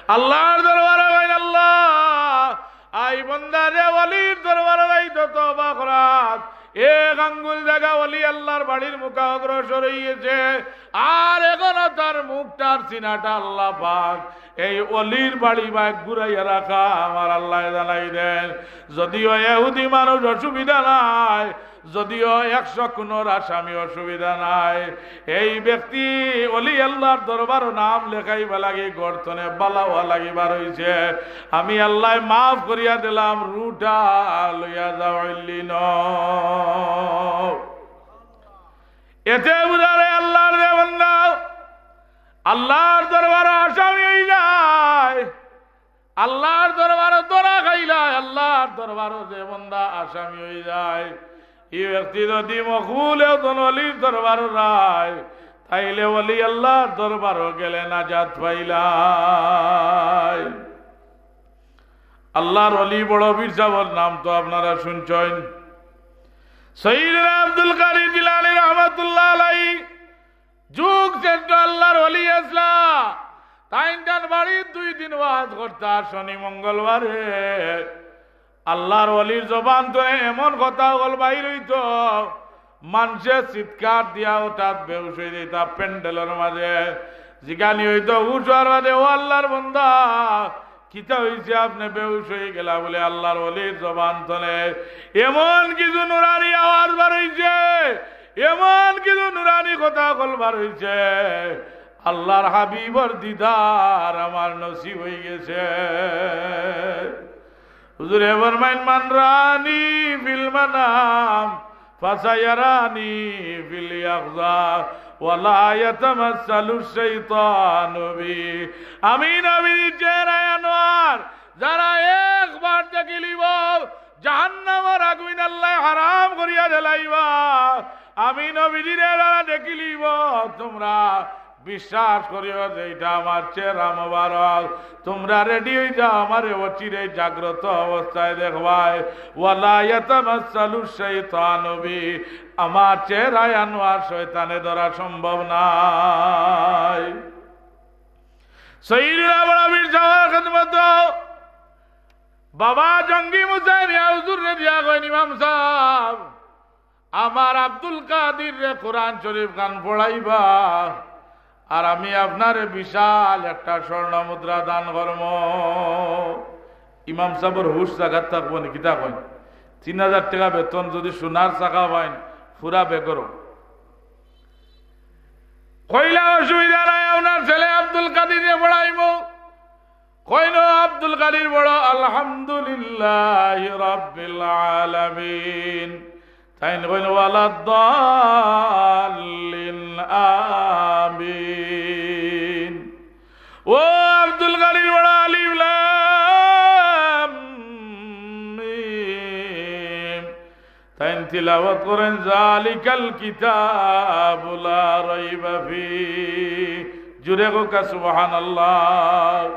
আল্লার দরবারো কইন, "আল্লাহ, আই বন্দা যে ওলির দরবারো যাইতো তওবা করাত, এক আঙ্গুল জাগা ওলি আল্লার বাড়ির মুখা অগ্রসর অই গেছে, আর এখনো তার মুখটার সিনাটা আল্লাহ পাক এই ওলির বাড়ি বায় ঘুরাইয়া রাখা আমার আল্লায় জানাই দেন।" যদিও ইহুদি মানুষ অসুবিধা নাই, যদিও একশো খুনর আসামি অসুবিধা নাই, এই ব্যক্তি ওলি আল্লার দরবারো নাম লেখাইবার লাগি ঘর তনে বালা অওয়া লাগি বার অইছে, আমি আল্লায় মাফ করিয়া দিলাম, রুহটা লইয়া যাও ইল্লিনো। এতে বুঝা যায় আল্লার যে বন্দা আল্লার দরবারো আসামি অই যায়, আল্লার দরবারো ধরা খাইলায়, আল্লার দরবারো যে বন্দা আসামি অই যায়, ই ব্যক্তি যদি মকবুল একজন ওলির দরবারো যায়, তাইলে ওলি আল্লার দরবারো গেলে নাজাত পাইলায়। আল্লার ওলি বড় পীর সাবর নাম তো আপনারা শুনছইন, সৈয়দনা আব্দুল কাদির জিলানী রহমতুল্লাহ তাইন তান বাড়িত দুই দিন ওয়াজ করতা, শনি মঙ্গলবারে। আল্লাহর ওলির জবান থনে এমন কথা অকল বাইর অইতো, মানষে চিৎকার দিয়া হঠাৎ বেহুশ অই যাইতা প্যান্ডেলর মাঝে। জিগানি অইতো হুশ অওয়ার বাদে, "ও আল্লাহর বন্দা, কিতা অইছে, আপনে বেহুশ অই গেলা?" বলে, আল্লাহর ওলির জবান থনে এমন কিছু নুরানি আওয়াজ বার অইছে, এমন কিছু নুরানি কথা অকল বার অইছে, আল্লাহর হাবিবর দিদার আমার নসিব অই গেছে। হুজুরে ফরমাইন, "মান রানি ফিল মানাম ফাসায়ারানি ফিল ইয়াকজা ওয়ালা ইয়াতামাসসালু শাইতানু বি।" আমি নবীর চেহারায় আনোয়ার যারা একবার দেখিলিবো, জাহান্নামর আগুইন আল্লায় হারাম করিয়া দিলাইবা। আমি নবীজিরে যারা দেখিলিবো, তোমরা বিশ্বাস করিও যে ইটা আমার চেহারা মোবারক। তোমরা রেডি অই যাও, আমারে অচিরেই জাগ্রত অবস্থায় দেখবায়। ওয়ালা ইয়াতামাসসালু শাইতানু বি, আমার চেহারায় আনোয়ার শয়তানে ধরা সম্ভব নায়। সৈয়দুনা বড় পীর সাহেবের খেদমত বাবা জঙ্গি মুসাইন ইয়া হুজুররে দিয়া কইন, "ইমাম সাব, আমার আব্দুল কাদিররে কোরআন শরীফ খান পড়াইবা, আর আমি আপনারে বিশাল একটা স্বর্ণ মুদ্রা দান করমু।" ইমাম সাবর হুশ জাগাত থাকবো নি, কিতা কইন? তিন হাজার টেকা বেতন, যদি সোনার চাকা পাইন, পুরা বেগরম। কইলা, "অসুবিধা নাই, আপনার ছেলে আব্দুল কাদিররে পড়াইমু।" কইন, "আব্দুল কাদির পড়ো আলহামদুলিল্লাহি রাব্বিল আলামিন।" তাইন কইন, "ওয়ালাদ দাল্লিন, আমিন।" ও আব্দুল কাদির পড়ো আলিফ লাম মিম। তাইন তিলাওয়াত করইন, "জালিকাল কিতাবু লা রাইবা ফি।" জুরে কউক্কা সুবহানাল্লাহ।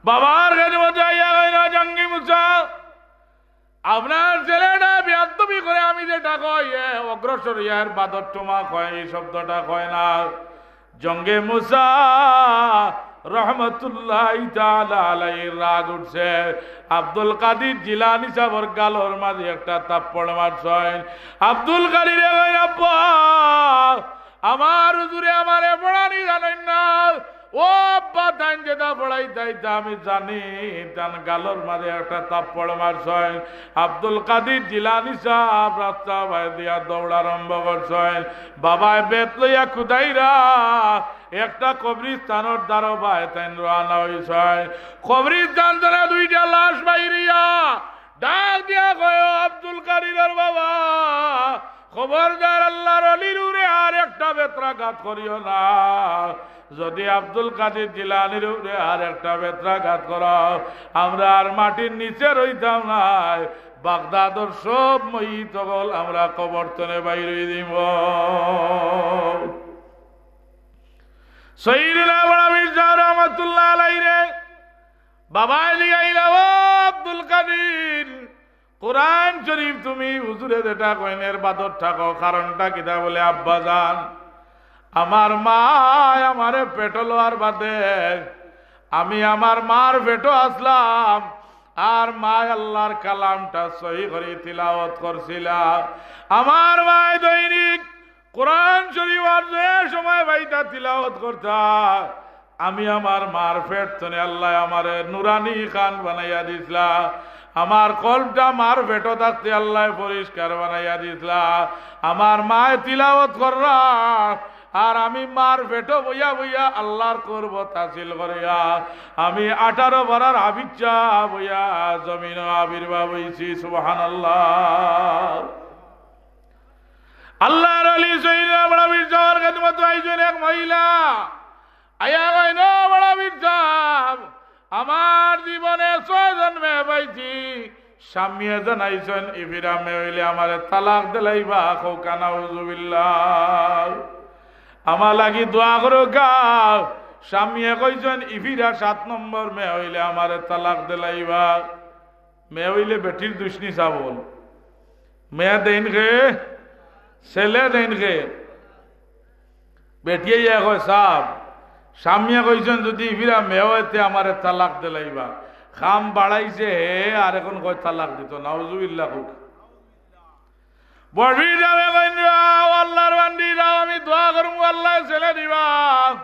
বাবার খেদমতো আইয়া কইন, "জঙ্গি মুসা, আপনার ছেলেটা বেয়াদবি করে, আমি যেটা কই, এ অগ্রসর অইয়া এর বাদর টুমা কয়, এই শব্দটা কয় না।" জঙ্গে মুসা রহমতুল্লাহি তাআলা আলাইহির রাগ উঠছে। আব্দুল কাদির জিলানী সাবর গালর মাঝে একটা থাপ্পড় মারছইন। আব্দুল কাদিরে কইন, "আব্বা, আমার হুজুরে আমারে পড়ানি জানইন না। ও আব্বা, তাইন যেটা পড়াইতা ইতা আমি জানি।" তান গালর মাঝে একটা থাপ্পড় মারছইন। আব্দুল কাদির জিলানী সাব রাস্তা বায় দিয়া দৌড় আরম্ভ করছইন। বাবায় বেত লইয়া কুদাইরা একটা কবরিস্তানর দ্বারো বায় তাইন রওয়ানা অইছইন। কবরিস্তান থনে দুইটা লাশ বাইরিয়া ডাক দিয়া কয়, "ও আব্দুল কাদিরর বাবা, খবরদার আল্লাহর অলির উপরে আর একটা বেত্রাঘাত করিও না। যদি আব্দুল কাদির জিলানীর উপরে আর একটা বেত্রাঘাত করো, আমরা আর মাটির নিচে রইতাম নায়। বাগদাদর সব মইত অকল আমরা কবর থনে বাইর অই দিমু।" সৈয়দুনা বড় পীর সাহেব রহমতুল্লাহ আলাইহিরে বাবায় জিগাইলা, "ও আব্দুল কাদির, কোরআন শরীফ তুমি হুজুরে যেটা কইন এর বাদর থাকো, কারণটা কিতা?" বলে, "আব্বা জান, আমার মায় আমারে পেটো লওয়ার বাদে আমি আমার মার পেটো আছলাম, আর মায় আল্লাহর কালামটা সহি করি তিলাওয়াত করছিলা। আমার মায় দৈনিক কোরআন শরীফ আর যে সময় পাইতা তিলাওয়াত করতা, আমি আমার মার পেট থনে আল্লায় আমারে নুরানি কান বানাইয়া দিছলা। আমার কলবটা মার পেটো থাকতে আল্লায় পরিষ্কার বানাইয়া দিছলা। আমার মায় তিলাওয়াত কররা, আর আমি মার পেটো বইয়া বইয়া আল্লাহর কুরবত হাসিল করিয়া আমি আঠারো পারার হাফিজ সাব অইয়া জমিনো আবির্ভাব অইছি।" সুবহানাল্লাহ। আল্লাহর অলি সৈয়দুনা বড় পীর সাহেবর খেদমতো আইছইন এক মহিলা। আইয়া কইন, "ও বড় পীর সাহেব, আমার জীবনে ছয়জন মেয়ে পাইছি, স্বামীয়ে জানাইছইন, ইফিরা মেয়ে অইলে আমারে তালাক দিলাইবা।" কউক্কা নাউজুবিল্লাহ। আমার লাগি দোয়া করউক্কা। স্বামীয়ে কইছইন, "ইফিরা সাত নম্বর মেয়ে অইলে আমারে তালাক দিলাইবা।" মেয়ে অইলে বেটির দুশনি চাবল। মেয়ে দেইন কে, ছেলে দেইন কে। বেটিয়ে ইয়া কয়, "সাব, স্বামীয়ে কইছইন, "যুদি ইফিরা মেয়ে অয় তে আমারে তালাক দিলাইবা।" কাম বাড়াইছে হে, আর অখন কয় তালাক দিতো। নাউজুবিল্লাহ কউক। বড়পীর সাবে কইন, "ও আল্লার বান্দি, যাও, আমি দোয়া করমু, আল্লায় ছেলে দিবা।"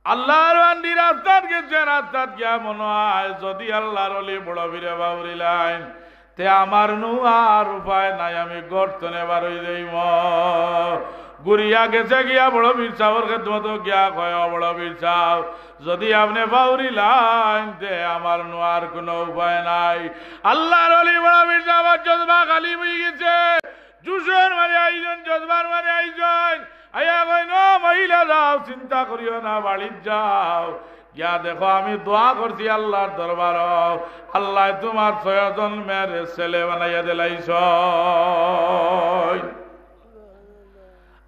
আল্লার বান্দি রাস্তাত গেছে, রাস্তাত গিয়া মনো অয় যুদি আল্লার অলি বড়পীরে বাউরিলাইন, তে আমার নু আর উপায় নাই, আমি ঘর তনে বারই যাইমু। ঘুরিয়া গেছে গিয়া বড়পীর সাবর খেদমতো গিয়া কয়, "ও বড়পীর সাব, যুদি আপনে বাউরিলাইন, তে আমার নু আর কুনু উপায় নাই।" আল্লার অলি বড়পীর সাবর জজবা খালি অইগেছে, জুশর মাঝে আইছইন, জজবার মাঝে আইছইন। আইয়া কইন, "ও মহিলা, যাও, চিন্তা করিও না, বাড়িত যাও। গিয়া দেখো, আমি দোয়া করছি আল্লার দরবারো, আল্লায় তুমার ছয় জনমের ছেলে বানাইয়া দিলাইছইন।"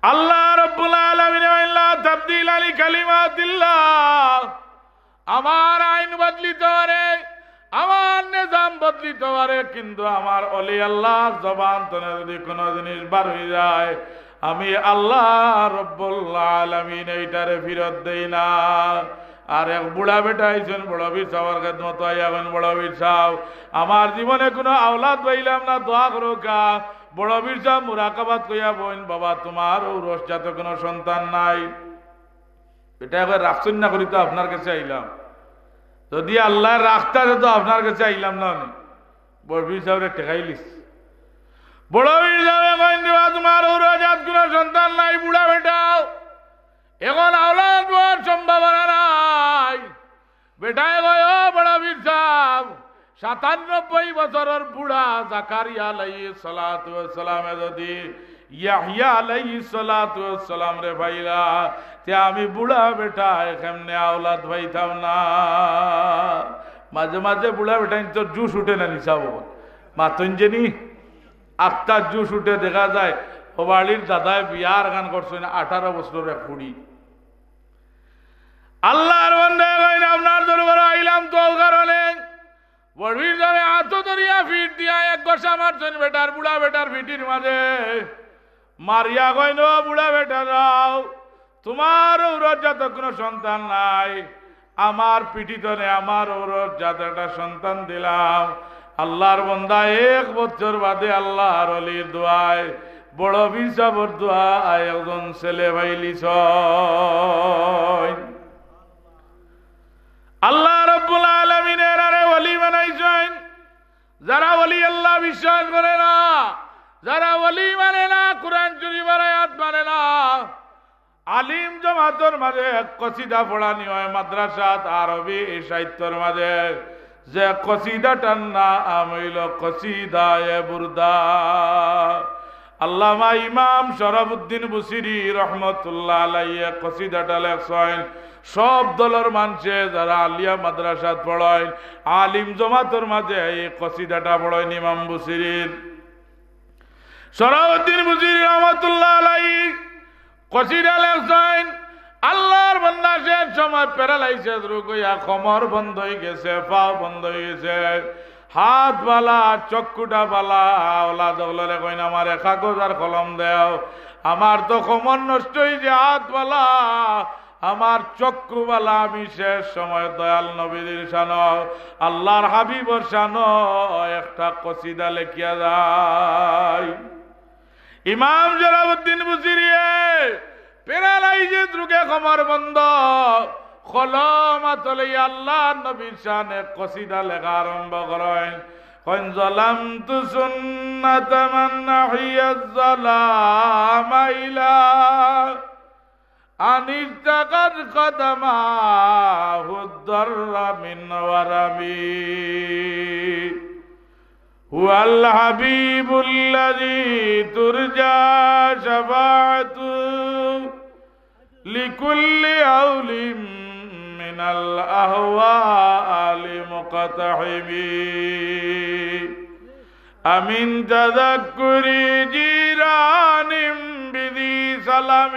আল্লাহ রাব্বুল আলামিন কইন, "লা তাবদীলা লিকালিমাতিল্লাহ।" আমার আইন বদলিতো পারে, আমার নিজাম বদলিতো পারে, কিন্তু আমার অলি আল্লার জবান তনে যুদি কুনু জিনিস বার অই যায়, আমি আল্লাহ রাব্বুল আলামিন ইটারে ফিরত দেই না। আর এক বুড়া বেটা আইছইন বড়পীর সাবর খেদমতো, আইয়া কইন, "বড়পীর সাব, আমার জীবনে কুনু আওলাদ পাইলাম না, দোয়া করউক্কা।" বড়পীর সাব মুরাকাবাত কইয়া বইন, "বাবা, তুমার ঔরস জাত কুনু সন্তান নাই।" বেটায় কয়, "রাখছইন না করি তো আপনার গেছে আইলাম। যুদি আল্লায় রাখতা তে তো আপনার গেছে আইলাম না নি।" বড়পীর সাবরে ঠেকাইলিছে। বড়পীর সাবে কইন, "রে বা, তুমার ঔরস জাত কুনু সন্তান নাই, বুড়া বেটা, অখন আওলাদ অওয়ার সম্ভাবনা নাই।" বেটায় কয়, "ও বড়পীর সাব, সাতানব্বই বছরর বুড়া জাকারিয়া আলাইহিস সালাতু ওয়াস সালামে যুদি ইয়াহইয়া আলাইহিস সালাতু ওয়াস সালামরে পাইলা, তে আমি বুড়া বেটায় কেমনে আওলাদ পাইতাম না?" মাঝে মাঝে বুড়া বেটাইন্তর জুশ উঠে না নি সাব, মাতইন যে নি, আক্কার জুশ উঠে, দেখা যায় অউ বাড়ির দাদায় বিয়া আরখান করছইন আঠারো বছরর এক ফুড়ি। আল্লার বান্দায় কইন, "আপনার দরবারো আইলাম তো অউ কারণে।" বড়পীর সাবে আতো ধরিয়া পিঠ দিয়া এক ঘষা মারছইন বেটার, বুড়া বেটার পিঠির মাঝে। মারিয়া কইন, "ও বুড়া বেটা, যাও, তুমার ঔরস জাত কুনু সন্তান নাই, আমার পিঠি তনে আমার ঔরস জাত একটা সন্তান দিলাম।" আল্লার বান্দা এক বছর বাদে আল্লার অলির দোয়ায় বড়পীর সাবর দোয়ায় একজন ছেলে পাইলিছইন। আল্লাহ রাব্বুল আলামিনে এরারে ওলি বানাইছইন। যারা ওলি আল্লাহ বিশ্বাস করে না, যারা ওলি মানে না, কোরআন শরীফর আয়াত মানে না, আলিম জমাতর মাঝে এক কসিদা পড়ানি অয় মাদ্রাসাত আরবি সাহিত্যর মাঝে, যে কসিদাটার নাম অইলো কসিদায়ে বুরদা। আল্লামা ইমাম শরাফুদ্দিন বুসিরি রহমতুল্লাহ আলাইহি কসিদাটা লেখছইন। সব দলর মানষে যারা আলিয়া মাদ্রাসাত পড়ইন, আলিম জমাতর মাঝে এই কসিদাটা পড়ইন ইমাম বুসিরির। শরাফুদ্দিন বুসিরি রহমতুল্লাহ আলাইহি কসিদা লেখছইন, আল্লার বান্দা শেষ সময় প্যারালাইসিস রোগ অইয়া কমর বন্ধ অইগেছে, পাও বন্ধ অইগেছে, হাত বালা, চক্ষুটা বালা, আওলাদ অকলরে কইন, "আমারে কাগজ আর কলম দেও, আমার তো কমর নষ্ট অইছে, হাত বালা, আমার চক্ষু বালা, আমি শেষ সময় দয়াল নবীজির শানো, আল্লার হাবিবর শানো একটা কসিদা লেখিয়া যাই।" ইমাম শরাফুদ্দিন বুসিরিয়ে প্যারালাইসিস রোগে কমর বন্ধ, কলম আতো লইয়া আল্লার নবীর শানে কসিদা লেখা আরম্ভ করইন। কইন, "ظلمت سنة من أحيا الظلام إلى أن اشتكت قدماه الضر من ورمي." هو الحبيب الذي ترجى شفاعته لكل هول من الأهوال مقتحم. أمن تذكر جيران بذي سلم.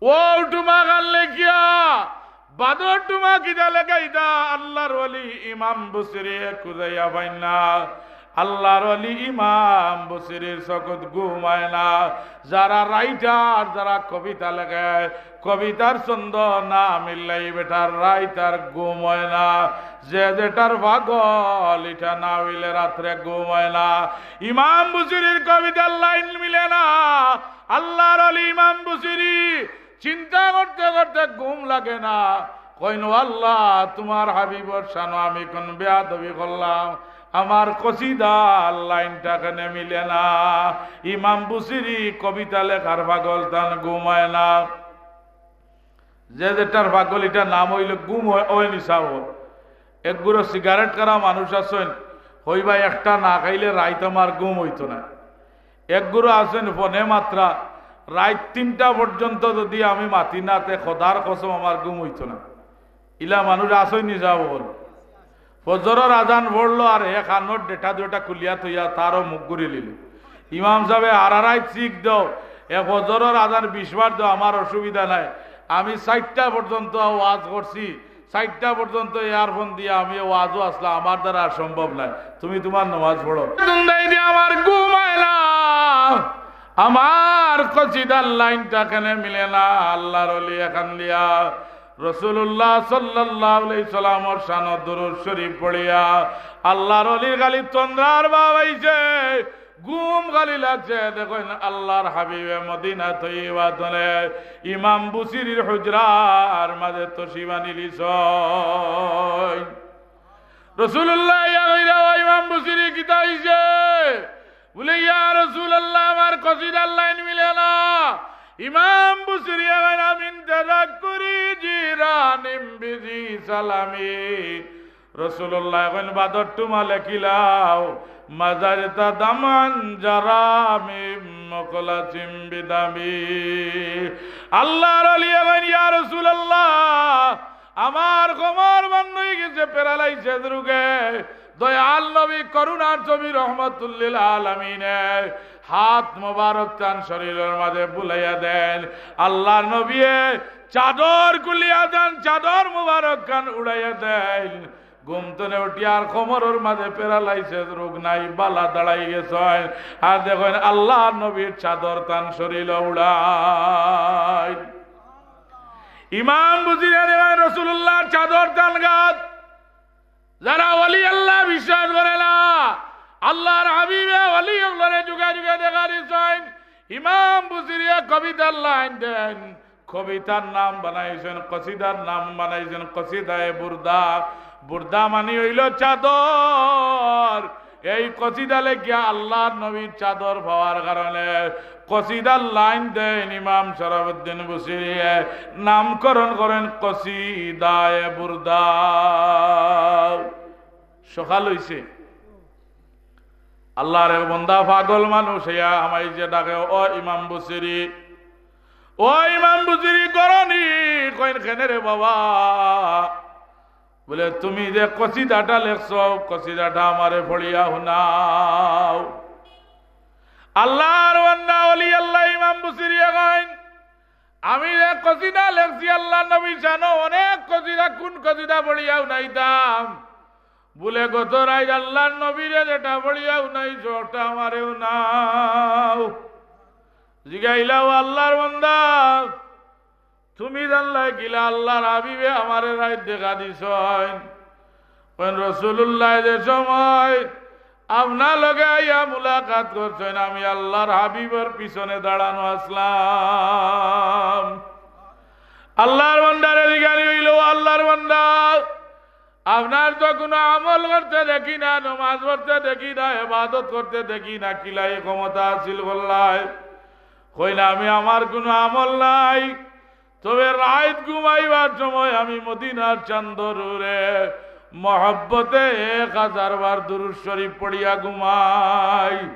ও টুমা গান লেখিয়া, বাদর টুমা কিতা লেখাইতা? আল্লার ওলি ইমাম বুসিরি খুঁজাইয়া পাইন না। আল্লাহর অলি ইমাম বুসিরির চকুত ঘুম অয় না। যারা রাইটার, যারা কবিতা লেখে, কবিতার ছন্দ না মিললে ই বেটার রাইত আর ঘুম অয় না। যে যেটার পাগল, ইটা না অইলে রাত্রে ঘুম অয় না। ইমাম বুসিরির কবিতার লাইন মিলে না। আল্লাহর অলি ইমাম বুসিরি চিন্তা করতে করতে ঘুম লাগে না। কইন, "ও আল্লাহ, তুমার হাবিবর শানো আমি কুন বেয়াদবি করলাম? আমার কসিদার লাইনটা কেনে মিলে না?" ইমাম বুসিরি কবিতা লেখার পাগল, তান ঘুম অয় না। যে যেটার পাগল, ইটার নাম অইলো ঘুম অয়, অয় নিশা অয়। এক গুরু সিগারেট খাওয়া মানুষ আছইন, কইবা, "একটা না খাইলে রাইত আমার ঘুম অইতো না।" এক গুরু আছইন ফোনে মাতরা, "রাইত তিনটা পর্যন্ত যুদি আমি মাতি না, তে খোদার কসম আমার ঘুম অইতো না।" ইলা মানুষ আছইন নি যাও বল। ফজরর আজান পড়লো আর হে কানর ডেটা দুইটা খুলিয়া থইয়া তারও মুখ ঘুরি লিল। ইমাম সাবে হারা রাইত শিখ দেও, এ ফজরর আজান বিশ বার দেও, আমার অসুবিধা নাই। আমি চাইরটা পর্যন্ত ওয়াজ করছি, চাইরটা পর্যন্ত ইয়ারফোন দিয়া আমি ওয়াজও আছলাম, আমার দ্বারা আর সম্ভব নায়। তুমি তুমার নমাজ পড়ো। তুন্দাই দিয়া আমার ঘুম অয় না, আমার কসিদার লাইনটা কেনে মিলে না। আল্লাহর অলি এখান দিয়া রাসূলুল্লাহ সাল্লাল্লাহু আলাইহি সাল্লামর শানো দুরূদ শরীফ পড়িয়া আল্লাহর অলির গালি তন্দ্রার বাবাইছে। ঘুম গালি লাগছে, দেখইন আল্লাহর হাবিবে মদিনা তৈয়বা তনে ইমাম বুসিরির হুজরার মাঝে তশরিফ আনিলিছইন। রাসূলুল্লাহ ইয়া কইরা, "ও ইমাম বুসিরি, কিতা অইছে?" বুলে, "ইয়া রাসূলুল্লাহ, আমার কসিদার লাইন মিলে না।" ইমাম বুসিরি কইন, "মিন তাযাক্কুরি জিরানিম বিজি সালামি।" রাসূলুল্লাহ কইন, "বাদর টুমা লেখিলাও, মাজারতা দামান জারা মিন মুকলাতিম বিদামি।" আল্লাহর অলি কইন, "ইয়া রাসূলুল্লাহ, আমার কোমর বন্ধ অইগেছে প্যারালাইসিস রোগে।" দয়াল নবী করুণার ছবি রহমাতুল্লিল আলামিনে হাত মোবারক তান শরীরর মাঝে বুলাইয়া দেইন। আল্লাহর নবীয়ে চাদর খুলিয়া দেইন, চাদর মোবারক খান উড়াইয়া দেইন। ঘুম তনে উঠিয়া আর কোমরর মাঝে প্যারালাইসিস রোগ নাই, বালা দাঁড়াই গেছইন। আর দেখইন আল্লাহর নবীর চাদর তান শরীরো উড়াইন। ইমাম বুসিরি দেখইন রাসূলুল্লাহর চাদর তান গাত। যারা ওলি আল্লাহ বিশ্বাস করে না, আল্লাহর হাবিবে ওলি অকলরে যুগে যুগে দেখা দিছইন। ইমাম বুসিরিয়ে কবিতার লাইন দেইন, কবিতার নাম বানাইছইন, কসিদার নাম বানাইছইন কসিদায়ে বুরদা। বুরদা মানি অইলো চাদর। এই কসিদা লেখিয়া আল্লাহর নবীর চাদর পাওয়ার কারণে কসিদার লাইন দেইন ইমাম শরাফুদ্দিন বুসিরিয়ে, নামকরণ করইন কসিদায়ে বুরদা। সকাল অইছে, আল্লাহর এক বন্দা পাগল মানুষ আইয়া হামাইছে ডাকে, "ও ইমাম বুসিরি, ও ইমাম বুসিরি, ঘরো নি?" কইন, "কেনে রে বাবা?" বুলে, "তুমি যে কসিদাটা লেখছো, কসিদাটা আমারে পড়িয়া হুনাও।" আল্লাহর বন্দা ওলি আল্লাহ ইমাম বুসিরিয়ে কইন, "আমি যে কসিদা লেখছি আল্লাহর নবীর শানো, অনেক কসিদা, কুন কসিদা পড়িয়া হুনাইতাম?" বুলে, "গত রাইত আল্লাহর নবীরে যেটা পড়িয়া হুনাইছো, ওটা আমারে হুনাও।" জিগাইলা, "ও আল্লাহর বন্দা, তুমি জানলায় কিলা আল্লাহর হাবিবে আমারে রাইত দেখা দিছইন?" কইন, "রাসূলুল্লাহ যে সময় আপনার লগে আইয়া মুলাকাত করছইন, আমি আল্লাহর হাবিবর পিছনে দাঁড়ানো আছলাম।" আল্লাহর বন্দারে জিগানি অইলো, "ও আল্লাহর বন্দা, আপনার তো কুনু আমল করতে দেখি না, নমাজ পড়তে দেখি না, ইবাদত করতে দেখি না, কিলা ই ক্ষমতা হাসিল করলায়?" কইন, "আমি আমার কুনু আমল নাই, তবে রাইত ঘুমাইবার সময় আমি মদিনার চান্দর উপরে মহব্বতে এক হাজার বার দুরূদ শরীফ পড়িয়া ঘুমাই।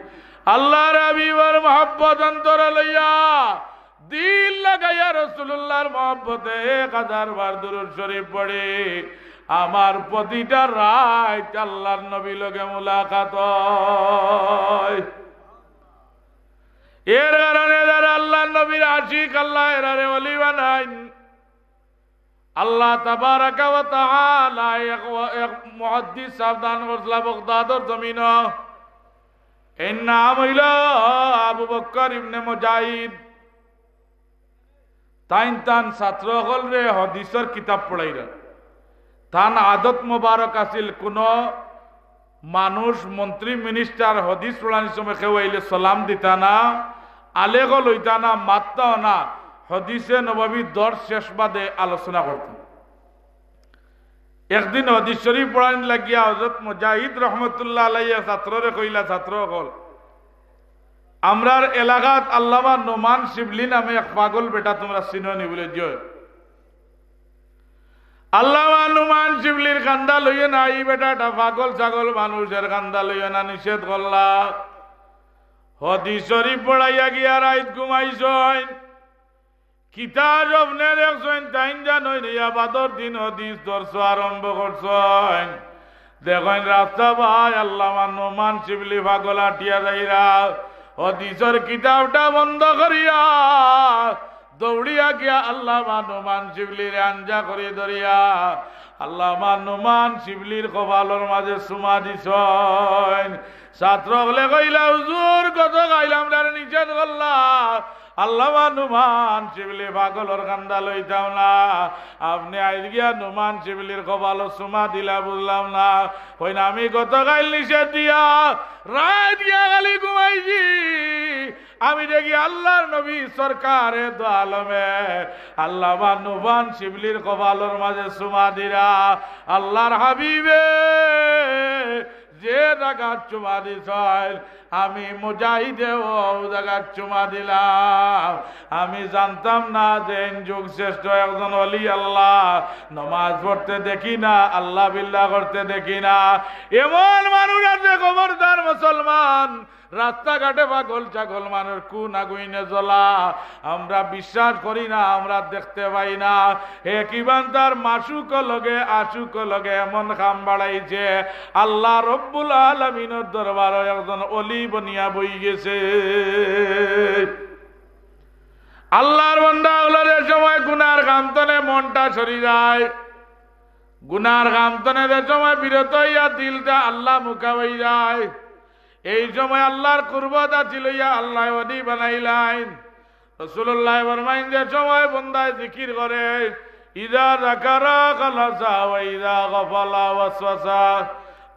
আল্লাহর হাবিবর মহব্বত অন্তরে লইয়া, দিল লাগাইয়া রাসূলুল্লাহর মহব্বতে এক হাজার বার দুরূদ শরীফ পড়ি। আমার প্রতিটা রাইত আল্লাহর নবীর লগে মুলাকাত অয়।" এর কারণে যারা আল্লাহর নবীর আশিক, আল্লাহ এরারে ওলি বানাইন। আল্লাহ তাবারাকা ওয়া তাআলা এক, এক মুহাদ্দিস সাহেব দান করছিলা বগদাদর জমিনো। এর নাম অইলো আবু বকর ইবনে মুজাহিদ। তাইন তান ছাত্র অকলরে হাদিসর কিতাব পড়াইরা। তান আদত মোবারক আছিল, কুনু মানুষ, মন্ত্রী, মিনিস্টার হাদিস পড়ানির সময় কেউ আইলে সালাম দিতা না, আলেগো লইতা না, মাততাও না। হাদিসে নববী দর্শ শেষ বাদে আলোচনা করতা। একদিন হাদিস শরীফ পড়ানির লাগিয়া হযরত মুজাহিদ রহমতুল্লাহ আলাইহি ছাত্ররে কইলা, "ছাত্র অকল, আমরার এলাকাত আল্লামা নোমান শিবলি নামে এক পাগল বেটা তুমরা চিনো নি?" বুলে, "জি অয়।" আল্লামা নোমান শিবলির কান্দা লইও না, ই বেটাটা পাগল ছাগল মানুষ, এর কান্দা লইও না, নিষেধ করলা। হাদিস শরীফ পড়াইয়া গিয়া রাইত ঘুমাইছইন। কিতা স্বপ্নে দেখছইন তাইন জানইন, ইয়া বাদর দিন হাদিস দর্শ আরম্ভ করছইন। দেখইন রাস্তা বায় আল্লামা নোমান শিবলি পাগল আটিয়া যাইরা। হাদিসর কিতাবটা বন্ধ করিয়া দৌড়িয়া গিয়া আল্লামা নোমান শিবলিরে আঞ্জা করি ধরিয়া আল্লামা নোমান শিবলির কপালর মাঝে চুমা দিছইন। ছাত্র অকলে কইলা, "হুজুর, গতকাইল আমরারে নিষেধ করলা, আল্লামা নোমান শিবলি পাগলর কান্দা লইতাম না, আপনে আইজ গিয়া নোমান শিবলির কপালো চুমা দিলা, বুঝলাম না।" কইন, "আমি গতকাইল নিষেধ দিয়া রাইত গিয়া খালি ঘুমাইছি, আমি দেখি আল্লার নবী সরকারে দো আলমে আল্লামা নোমান শিবলির কপালর মাঝে চুমা দিরা। আল্লার হাবিবে যে জাগাত চুমা দিছইন, আমি মুজাহিদেও অউ জাগাত চুমা দিলাম। আমি জানতাম না যে এইন যুগ শ্রেষ্ঠ একজন অলি আল্লাহ, নমাজ পড়তে দেখি না, আল্লাহ বিল্লাহ করতে দেখি না, এমন মানুষ আছে।" খবরদার মুসলমান, রাস্তাঘাটে পাগল ছাগল মানুষ কুন আগুইনে জ্বলা, আমরা বিশ্বাস করি না, আমরা দেখতে পাই না। হে কিমান তার মাসুক লগে আশুক লগে এমন কাম বাড়াইছে, আল্লাহ রব্বুল আলামিনর দরবারো একজন অলি বনিয়া বই গেছে। আল্লার বান্দা অকলর যে সময় গুনার কাম তনে মনটা সরি যায়, গুনার কাম তনে যে সময় বিরত অইয়া দিলটা আল্লাহ মুখা অই যায়, এই সময় আল্লার কুরবত আছি লইয়া আল্লায় অলি বানাইলাইন। রাসুলুল্লায় ফরমাইন, যে সময় বন্দায় জিকির করে, ইযা যাকারা খালাসা ওয়া ইযা গাফালা ওয়াসওয়াসা।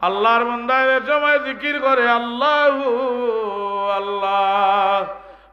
আল্লার বন্দায় যে সময় জিকির করে, আল্লাহু আল্লাহ,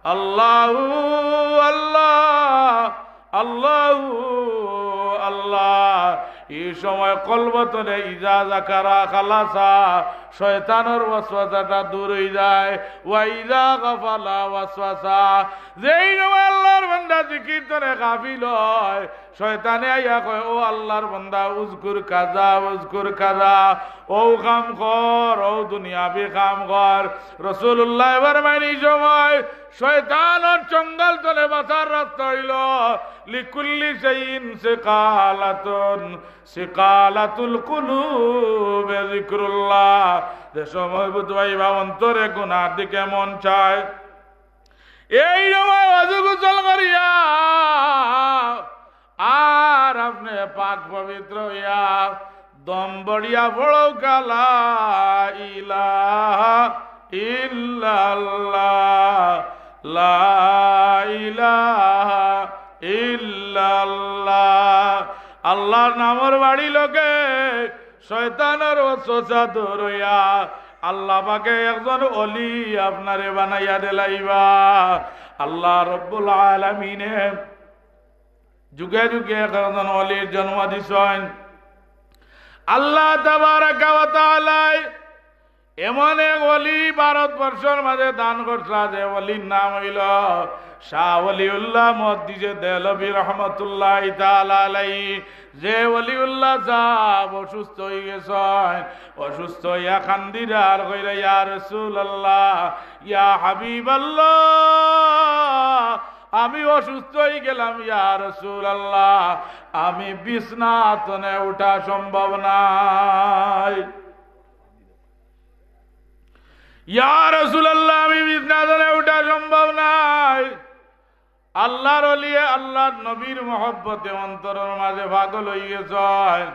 আল্লাহু আল্লাহ, আল্লাহু আল্লাহ। ই সময় কলব তনে ইযা যাকারা খালাসা, শয়তানর ওয়াসওয়াসাটা দূর অই যায়। ওয়া ইযা গাফালা ওয়াসওয়াসা, যেই সময় আল্লার বান্দা জিকির তনে গাফিল অয়, শয়তানে আইয়া কয়, "ও আল্লার বান্দা, উজকুর কাজা, উজকুর কাজা, অউ কাম কর, অউ দুনিয়াবি কাম কর।" রাসুলুল্লায় ফরমাইন, ই সময় শয়তানর চঙ্গল তনে বাঁচার রাস্তা অইলো, লিকুল্লি শাইইন সিকালাতুন, সিকালাতুল কুলুবে যিকরুল্লাহ। যে সময় বুঝবায় বা অন্তরে গুনার দিকে মন চায়, এই সময় অজু গোসল করিয়া আর আপনে পাক পবিত্র অইয়া দম বড়িয়া পড়উক্কা, লা ইলাহা ইল্লাল্লাহ, লা ইলাহা ইল্লাল্লাহ। আল্লার নামর বাড়ি লগে শয়তানর ওয়াসওয়াসা দূর অইয়া আল্লা পাকে একজন অলি আপনারে বানাইয়া দিলাইবা। আল্লা রব্বুল আলামিনে যুগে যুগে একজন অলির জন্ম দিছইন। আল্লা তাবারাকা ওয়া তাআলায় এমন এক অলি ভারতবর্ষর মাঝে দান করছলা, যে অলির নাম অইলো শাহ ওলিউল্লাহ মুহাদ্দিসে দেহলভী রহমতুল্লাহি তাআলা আলাইহি। যে ওলিউল্লাহ সাব অসুস্থ অইগেছইন, অসুস্থ অইয়া কান্দিরা আর কইরা, "ইয়া রাসুলাল্লাহ, ইয়া হাবিবাল্লাহ, আমি অসুস্থ অইগেলাম, ইয়া রাসুলাল্লাহ, আমি বিছনা তনে উঠা সম্ভব নায়।" ইয়া রাসুলাল্লাহ, আমি বিছনা তনে উঠা সম্ভব নায়। আল্লার অলিয়ে আল্লার নবীর মহব্বতে অন্তরর মাঝে পাগল অইগেছইন।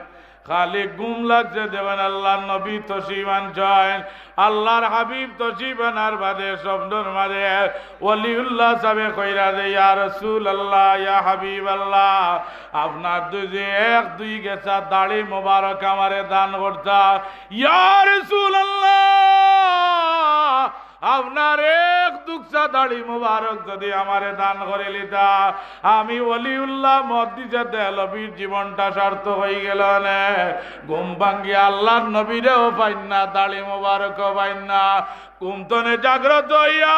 খালি ঘুম লাগছে, দেখইন আল্লাহর নবী তশরিফ আনছইন। আল্লাহর হাবিব তশরিফ আনার বাদে স্বপ্নর মাঝে ওলিউল্লাহ সাবে কইরা যে, "ইয়া রাসূলুল্লাহ, ইয়া হাবিবাল্লাহ, আপনার দুই যে এক দুই গেছা দাড়ি মোবারক আমারে দান করতা।" ইয়া রাসূলুল্লাহ, আপনার এক দুকছা দাড়ি মোবারক যদি আমারে দান করিলিতা, আমি ওলিউল্লাহ মত দিছে দেহলবির জীবনটা সার্থক অইগেলো নে। ঘুম ভাঙ্গিয়া আল্লাহর নবীরেও পাইন না, দাড়ি মোবারকও পাইন না। ঘুম তনে জাগ্রত অইয়া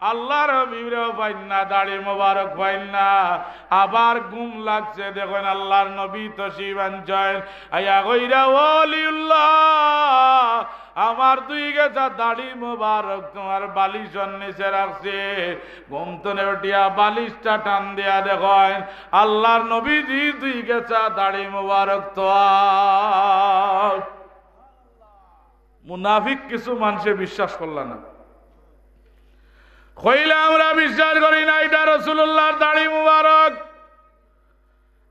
আল্লাহর হাবিবরেও পাইন না, দাড়ি মোবারক পাইন না। আবার ঘুম লাগছে, দেখইন আল্লাহর নবী তশরিফ আনছইন। আইয়া কইরা, "ওলিউল্লাহ, আমার দুই গেছা দাড়ি মোবারক তুমার বালিশর নিচে রাখছি।" ঘুম তনে উঠিয়া বালিশটা টান দিয়া দেখইন, আল্লাহর নবীজির দুই গেছা দাড়ি মোবারক তো। মুনাফিক কিছু মানষে বিশ্বাস করলা না, কইলা, "আমরা বিশ্বাস করি না, ইটা রাসূলুল্লাহর দাড়ি মুবারক।"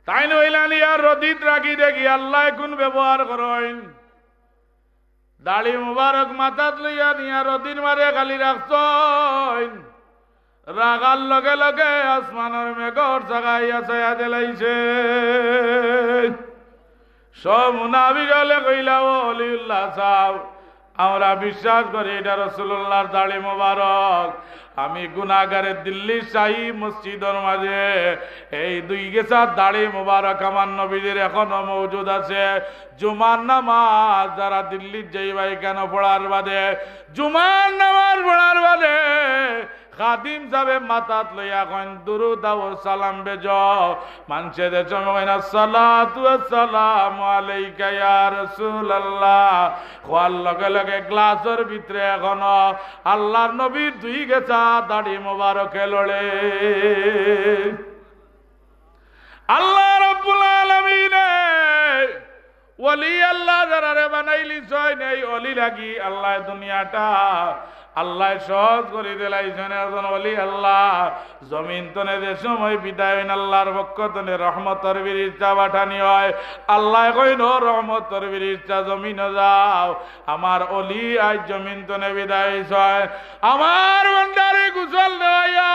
তাইন কইলা, "নিয়া রদিত রাখি দেখি আল্লায় কুন ব্যবহার করইন।" দাড়ি মুবারক মাথাত লইয়া নিয়া রদির মাঝে খালি রাখছইন, রাখার লগে লগে আসমানর মেঘর চাকা আইয়া ছায়া দিলাইছে। সব মুনাফিক অকলে কইলা, "ও অলিউল্লাহ সাব, আমরা বিশ্বাস করি ইটা রাসূলুল্লাহর দাড়ি মোবারক। আমি গুনাহগারে দিল্লির শাহী মসজিদর মাঝে এই দুই গেছা দাড়ি মোবারক আমার নবীজির এখনো মওজুদ আছে। জুমার নামাজ যারা দিল্লিত যাইবা ইখানো পড়ার বাদে, জুমার নামাজ পড়ার বাদে খাদিম সাবে মাথাত লইয়া কইন, 'দুরুদ আর সালাম বেজো।' মানষে যে সময় কইন, "আসসালাতু আসসালামু আলাইকা ইয়া রাসূলুল্লাহ", কওয়ার লগে লগে গ্লাসর ভিতরে এখনো আল্লাহর নবীর দুই গেছা দাড়ি মোবারকে লড়ে। আল্লাহ রাব্বুল আলামিনে ওলি আল্লাহ যারারে বানাইলিছইন, এই অলি লাগি আল্লায় দুনিয়াটা আল্লায় সহজ করি দিলাইছইন। একজন অলি আল্লাহ জমিন তনে যে সময় বিদায় অইন, আল্লাহর পক্ষ তনে রহমতর ফিরিস্তা পাঠানি অয়। আল্লায় কইন, "ও রহমতর ফিরিস্তা, জমিনো যাও, আমার অলি আইজ জমিন তনে বিদায় অইছইন, আমার বন্দারে গোসল দেওয়াইয়া,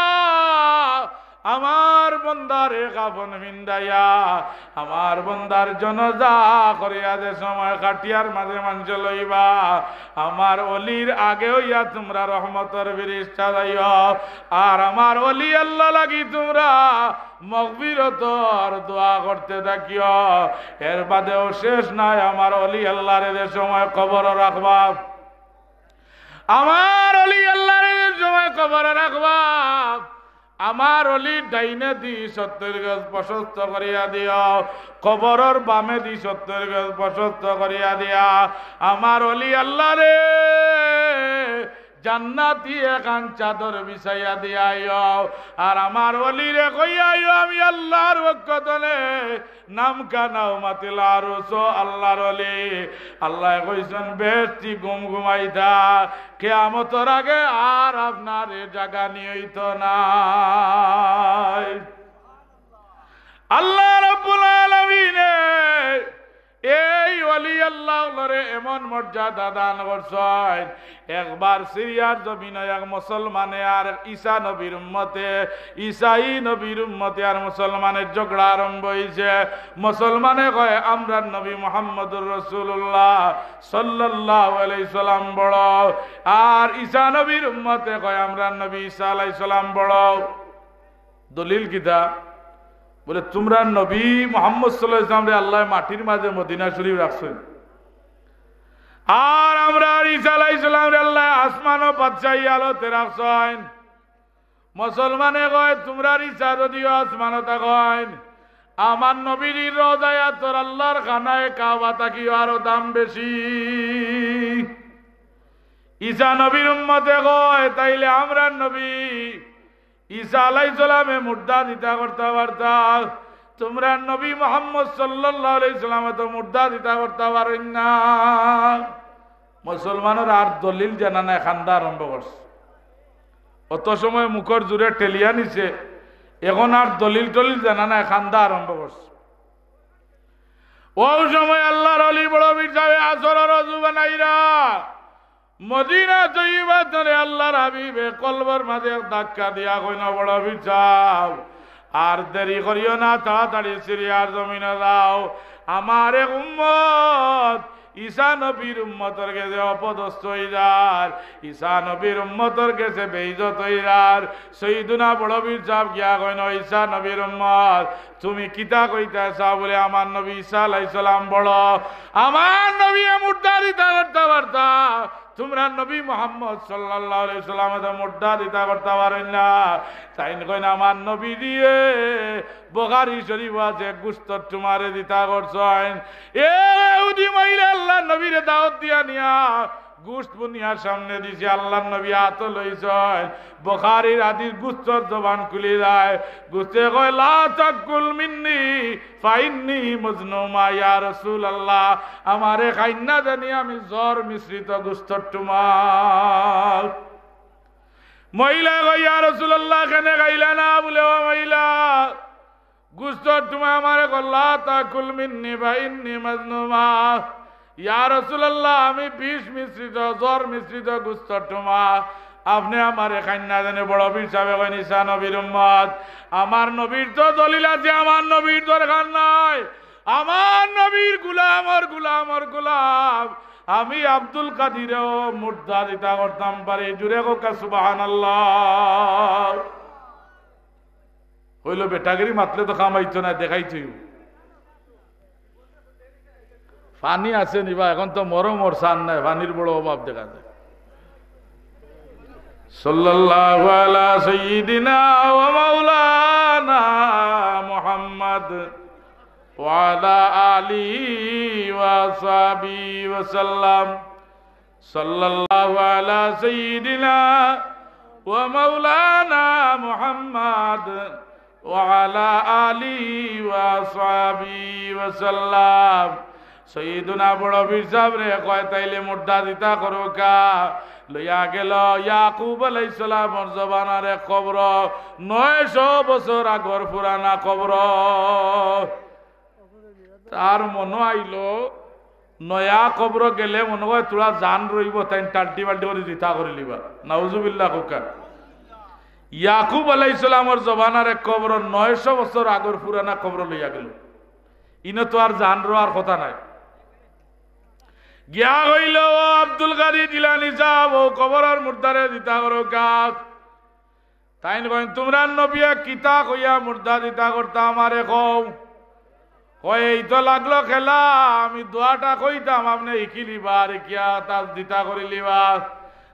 আমার বন্দারে কাফন পিন্দাইয়া, আমার বন্দার জানাজা করিয়া যে সময় খাটিয়ার মাঝে মানষে লইবা, আমার অলির আগে অইয়া তুমরা রহমতর ফিরিস্তা যাইও, আর আমার অলি আল্লাহ লাগি তুমরা মাগফিরতর দোয়া করতে থাকিও।" এর বাদেও শেষ নাই, আমার অলি আল্লাহরে যে সময় কবরো রাখবা, আমার অলি আল্লাহরে যে সময় কবরো রাখবা, আমার অলির ডাইনেদি সত্তইর গজ প্রশস্ত করিয়া দিও, কবরর বামেদি সত্তইর গজ প্রশস্ত করিয়া দিয়া আমার অলি আল্লাহরে জান্নাতি এখান চাদর বিছাইয়া দিয়া আইও। আর আমার অলিরে কইয়া আইও, "আমি আল্লাহর পক্ষ তনে নামখানাও মাতিল আরুসো আল্লাহর অলি।" আল্লায় কইছইন, "বেহেশতি ঘুম ঘুমাইতা, কিয়ামতর আগে আর আপনারে জাগানি অইতো নায়।" আল্লাহ রাব্বুল আলামিনে এই ওলি আল্লাহ অকলরে এমন মর্যাদা দান করছইন। একবার সিরিয়ার জমিনো এক মুসলমানে আর ঈসা নবীর উম্মতে, ঈসাই নবীর উম্মতে আর মুসলমানের ঝগড়া আরম্ভ অইছে। মুসলমানে কয়, "আমরার নবী মুহাম্মদুর রাসূলুল্লাহ সাল্লাল্লাহু আলাইহি সাল্লাম বড়।" আর ঈসা নবীর উম্মতে কয়, "আমরার নবী ঈসা আলাইহিস সালাম বড়।" দলিল কিতা? বলে, "তুমরার নবী মুহাম্মদ সাল্লাল্লাহু আলাইহি সাল্লামরে আল্লায় মাটির মাঝে মদিনা শরীফ রাখছইন, আর আমরার ঈসা আলাইহিস সালামরে আল্লায় আসমানো বাদশাহী আলতে রাখছইন।" মুসলমানে কয়, "তুমরার ঈসা যদিও আসমানো থাকইন, আমার নবীজির রওজায় আতহর আল্লাহর খানায়ে কাবা থাকিও আরো দাম বেশি।" ঈসা নবীর উম্মতে কয়, "তাইলে আমরার নবী ঈসা আলাইহিস সালামে মুর্দা জিন্দা করতা পারতা, তুমরার নবী মুহাম্মদ সাল্লাল্লাহু আলাইহি সাল্লামে তো মুর্দা জিন্দা করতা পারইন না।" মুসলমানর আর দলিল জানা নাই, কান্দা আরম্ভ করছে। অত সময় মুখর জুরে ঠেলিয়া নিছে, এখন আর দলিল টলিল জানা নাই, কান্দা আরম্ভ করছে। অউ সময় আল্লার অলি বড় পীর সাবে আসরর অজু বানাইরা মদিনা তৈয়বা তনে আল্লার হাবিবে কলবর মাঝে এক ধাক্কা দিয়া কইন, "বড় পীর সাব, আর দেরি করিও না, তাড়াতাড়ি সিরিয়ার জমিনো যাও। আমার এক উম্মত ঈসা নবীর উম্মতর গেছে অপদস্থ অইযার, ঈসা নবীর উম্মতর গেছে বেইজ্জত অইযার।" সৈয়দুনা বড় পীর সাব গিয়া কইন, "ঈসা নবীর উম্মত, তুমি কিতা কইতায় চাও?" বলে, "আমার নবী ঈসা আলাইহিস সালাম বড়, আমার নবীয়ে মুর্দা জিন্দা করতা পারতা, তুমরার নবী মুহাম্মদ সাল্লাল্লাহু আলাইহি ওয়াসাল্লামে তো মুর্দা জিন্দা করতা পারইন না।" তাইন কইন, "আমার নবীজিয়ে বুখারী শরীফো আছে, গুস্তর টুমারে জিন্দা করছইন।" এ ইহুদি মহিলা আল্লার নবীরে দাওয়াত দিয়া নিয়া গুস্ত বুনিয়া সামনে দিছে, আল্লার নবী আতো লইছইন। বুখারীর হাদিস, গুস্তর জবান খুলি যায়, গুস্তে কয়, "লা তাকুল মিন্নি ফাইন্নি মাজনুমা, ইয়া রাসূলুল্লাহ, আমারে খাইন না জানি আমি জ্বর মিশ্রিত গুস্তর টুমা।" মহিলায় কয়, "ইয়া রাসূলুল্লাহ, কেনে খাইলা না?" বলে, "ও মহিলা, গুস্তর টুমা আমারে কয়, লা তাকুল মিন্নি ফাইন্নি মাজনুমা। ইয়া রাসূলুল্লাহ, আমি বিষ মিশ্রিত, জ্বর মিশ্রিত গুস্তর টুমা। আপনে আমারে খাইন না জানি।" বড় পীর সাবে কইন, "ঈসা নবীর উম্মত, আমার নবীর তো দলিল আছে, আমার নবীর দরকার নাই। আমার নবীর গুলামর গুলামর গুলাম আমি আব্দুল কাদিরেও মুর্দা জিন্দা করতাম পারি।" জুরে কউক্কা সুবহানাল্লাহ। কইলো, "বেটাগিরি মাতলে তো কাম অইতো নায়, দেখাইতো অইবো।" পানি আছে নি বা? এখন তো মরমর চান নাই, পানির বড় অভাব দেখা যায়। সাল্লাল্লাহু আলা সাইয়্যিদিনা ওয়া মাওলানা মুহাম্মদ ওয়া আলা আলিহি ওয়া সাহবিহি ওয়া সাল্লাম। সাল্লাল্লাহু আলা সাইয়্যিদিনা ওয়া মাওলানা মুহাম্মদ ওয়া আলা আলিহি ওয়া সাহবিহি ওয়া সাল্লাম। সৈয়দুনা বড় পীর সাবরে কয়, "তাইলে মুর্দা জিন্দা করউক্কা।" লইয়া গেল ইয়াকুব আলাইহিস সালামর জমানার এক কবর, নয়শো বছর আগর পুরানা কবর। তার মনো আইলো, নয়া কবর গেলে মনো অয় থুড়া জান রইবো, তাইন টাল্টি বাল্টি করি জিন্দা করিলিবা। নাউজুবিল্লাহ কউক্কা। ইয়াকুব আলাইহিস সালামর জমানার এক কবর, নয়শো বছর আগর পুরানা কবর লইয়া গেল। ইনো তো আর জান রওয়ার কথা নাই। গিয়া কইলো, "ও আব্দুল কাদির জিলানী সাব, অউ কবরর মুর্দারে জিন্দা করউক্কা।" তাইন কইন, "তুমরার নবীয়ে কিতা কইয়া মুর্দা জিন্দা করতা আমারে কও।" কয়, "এই তো লাগলো খেলা, আমি দোয়াটা কইতাম, আপনে হিকিলিবা, আর কিয়া তার জিন্দা করিলিবা।"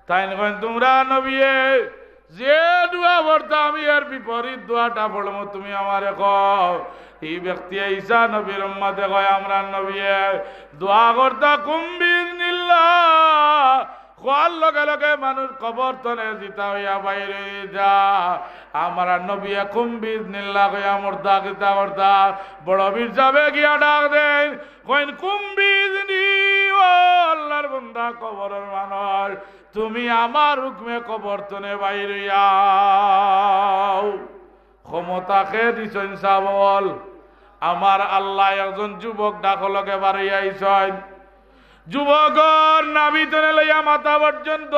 তাইন কইন, "তুমরার নবীয়ে যে দোয়া পড়তা, আমি এর বিপরীত দোয়াটা পড়মু, তুমি আমারে কও।" ই ব্যক্তিয়ে ঈসা নবীর উম্মতে কয়, "আমরার নবীয়ে দোয়া করতা, কুম বিইজনিল্লাহ।" কওয়ার লগে লগে মানুষ কবর তনে জিন্দা অইয়া বাইর অইযিতা। আমরার নবীয়ে কুম বিইজনিল্লাহ কইয়া মুর্দা জিন্দা করতা। বড় পীর সাবে গিয়া ডাক দেইন, কইন, "কুম বিইজনি, ও আল্লার বন্দা, কবরর মানুষ, তুমি আমার হুকুমে কবর তনে বাইর অইয়াও।" ক্ষমতা কে দিছইন সাব অকল? আমার আল্লায়। একজন যুবক ডাকো লগে বারইয়া আইছইন। যুবকর নাভি তনে লইয়া মাথা পর্যন্ত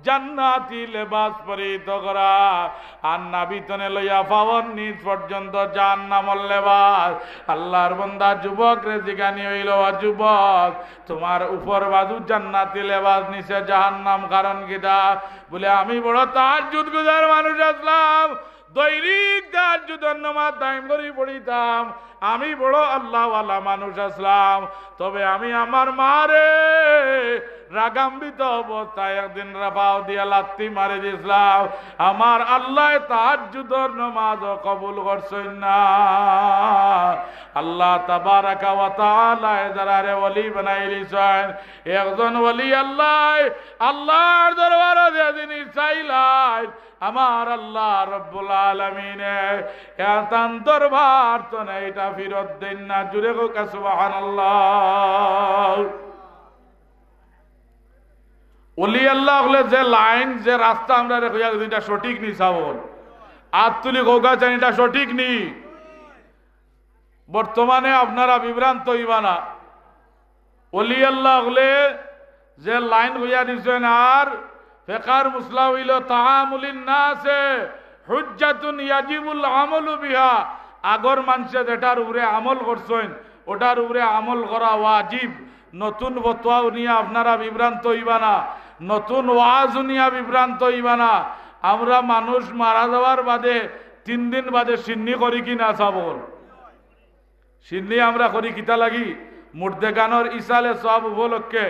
জান্নাতি লেবাস পরিহিত করা, আর নাভি তনে লইয়া পাওর নিচ পর্যন্ত জাহান্নামর লেবাস। আল্লার বন্দা যুবকরে জিগানি অইলো, "ও যুবক, তুমার উপর বাজু জান্নাতি লেবাস, নিচে জাহান্নাম, কারণ কিতা?" বলে, "আমি বড় তাহাজ্জুদ গুজার মানুষ আছলাম, দৈনিক তাহাজ্জুদর নামাজ time করি পড়িতাম, আমি বড় আল্লাওয়ালা মানুষ আছলাম, তবে আমি আমার মারে রাগান্বিত অবস্থায় একদিন রা-, পাও দিয়া লাত্তি মারি দিছলাম, আমার আল্লায় তাহাজ্জুদর নামাজও কবুল করছইন না।" আল্লাহ তাবারাকা ওয়া তাআলায় যারারে ওলি বানাইলিছইন, একজন ওলি আল্লায় আল্লার দরবারো যে জিনিস চাইলাইন, আমার আল্লাহ রব্বুল আলামিনে এ তান দরবার তনে ইটা ফিরত দেইন না। জুরে কউক্কা সুবহানাল্লাহ। ওলি আল্লাহ অকলে যে line, যে রাস্তা আমরারে কইয়া গেছইন, ইটা সঠিক নি সাব অকল? আত তুলি কউক্কা চাইন, ইটা সঠিক নি? বর্তমানে আপনারা বিভ্রান্ত অইবা না। অলি আল্লাহ অকলে যে লাইন কইয়া দিছইন, আর ফেকার মাসলা অইলো তাআমুলিন নাসে হুজ্জাতুন ইয়াজিবুল আমালু বিহা। আগর মানষে যেটার উপরে আমল করছইন, ওটার উপরে আমল করা ওয়াজিব। নতুন ফতোয়া হুনিয়া আপনারা বিভ্রান্ত অইবা না, নতুন ওয়াজ হুনিয়া বিভ্রান্ত অইবা না। আমরা মানুষ মারা যাওয়ার বাদে তিন দিন বাদে শিন্নি করি কি না, সওয়াব? শিন্নি আমরা করি কিতা লাগি? মুর্দেগানর ইসালে সওয়াব উপলক্ষে।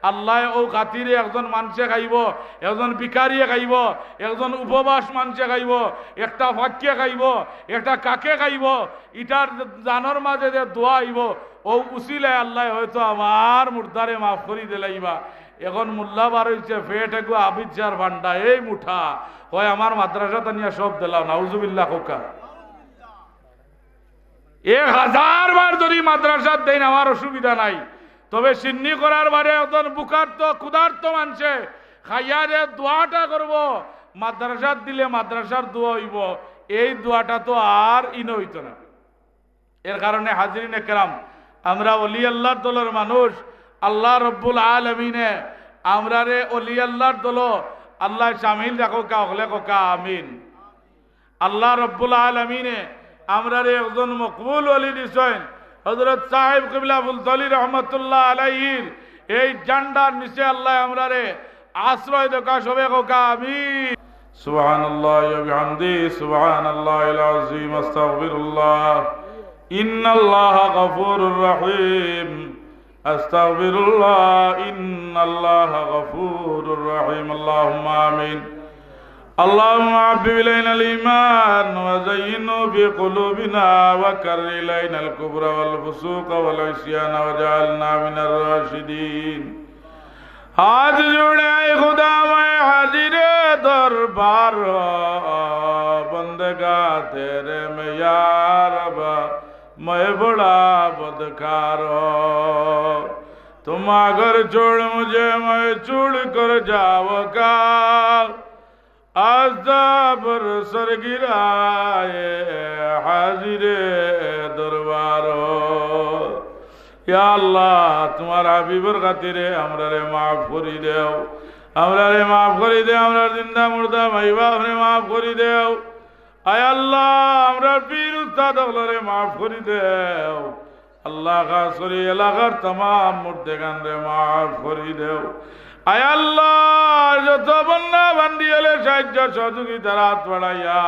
আল্লায় অউ খাতিরে একজন মানষে খাইবো, একজন ভিখারিয়ে খাইবো, একজন উপবাস মানষে খাইবো, একটা ফাকিয়ে খাইবো, একটা কাকে খাইবো, ইটার জানর মাঝে যে দোয়া আইবো, অউ উসিলায় আল্লায় হয়তো আমার মুর্দারে মাফ করি দিলাইবা। এখন মোল্লা বার অইছে, পেট এগু আবিদ শাহর ভান্ডা, এই মুঠা, কয় আমার মাদ্রাসাত আনিয়া সব দিলাও, নাউজুবিল্লাহ কউক্কা। এক হাজার বার যদি মাদ্রাসাত দেইন, আমার অসুবিধা নাই। তবে শিন্নি করার বাদে একজন ভুকার্ত, ক্ষুধার্ত মানষে খাইয়া যে দোয়াটা করবো, মাদ্রাসাত দিলে মাদ্রাসার দোয়া অইবো, এই দোয়াটা তো আর ইনো অইতো না। এর কারণে হাজিরিনে কেরাম, আমরা অলি আল্লাহর দলর মানুষ, আল্লাহ রব্বুল আলামিনে আমরারে অলি আল্লাহর দলো আল্লায় শামিল রাখউক্কা, হকলে কউক্কা আমিন। আল্লাহ রব্বুল আলামিনে আমরারে একজন মকবুল অলি দিছইন, হযরত সাহেব কিবলা ফুলতলি রহমতুল্লাহ আলাইহির এই ঝান্ডার নিচে আল্লায় আমরারে আশ্রয় দেউক্কা, সবে কউক্কা আমিন। سبحان الله وبحمده، سبحان الله العظيم، أستغفر الله، إن الله غفور رحيم، أستغفر الله، إن الله غفور رحيم، اللهم آمين. اللهم حبب إلينا الإيمان وزينه في قلوبنا وكره إلينا الكفر والفسوق والعصيان واجعلنا من الراشدين. হাত জোড়ে আই খুদা, ময় হাজিরে দরবার, বন্দেগা তেরে মে ইয়া রব, ময় বড়া বদকার। তুম আগর ছোড় মুঝে, ময় ছোড় কর যাওগা। আজাবর সরগিরায়ে হাজিরে দরবার। ইয়া আল্লাহ, তুমার হাবিবর খাতিরে আমরারে মাফ করি দেও, আমরারে মাফ করি দেও, আমরার জিন্দা মুর্দা ভাই বাপরে মাফ করি দেও। আয় আল্লাহ, আমরার পীর উস্তাদ অকলরে মাফ করি দেও। আল্লাহ, খাস করি এলাকার তামাম মুর্দেগানরে মাফ করি দেও। আয় আল্লাহ, যত বন্যা বান্দি অকলে সাহায্য সহযোগিতার হাত বাড়াইয়া,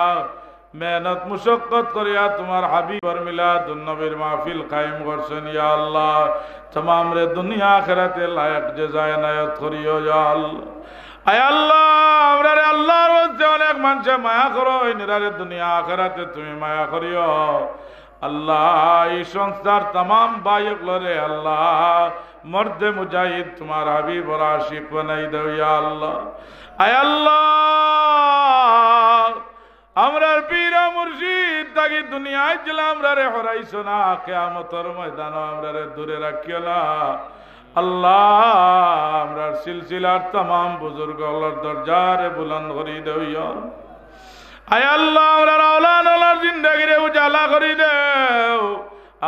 মেহনত মুশক্কত করিয়া তুমার হাবিবর মিলাদুন নবীর মাহফিল কায়েম করছইন, ইয়া আল্লাহ, তামামরে দুনিয়া আখিরাতে লায়েক জাযা এনায়েত করিও, ইয়া আল্লাহ। আয় আল্লাহ, আমরারে আল্লাহর ওয়াস্তে অনেক মানষে মায়া করইন, এরারে দুনিয়া আখিরাতে তুমি মায়া করিও। আল্লাহ, ই সংস্থার তামাম ভাই অকলরে আল্লাহ, মর্দে মুজাহিদ তুমার হাবিবর আশিক বানাই দেও, ইয়া আল্লাহ। আয় আল্লাহ, আমরার পীর মুর্শিদ থাকি দুনিয়াত যেলা আমরারে হরাইছো না, কিয়ামতর ময়দানো আমরারে দূরে রাখিও না। আল্লাহ, আমরার সিলসিলার তামাম বুজুর্গ অকলর দরজারে বুলন্দ করি দেও, ইয়া আল্লাহ। আয় আল্লাহ, আমরার আওলাদ অকলর জিন্দেগিরে উজালা করি দেও।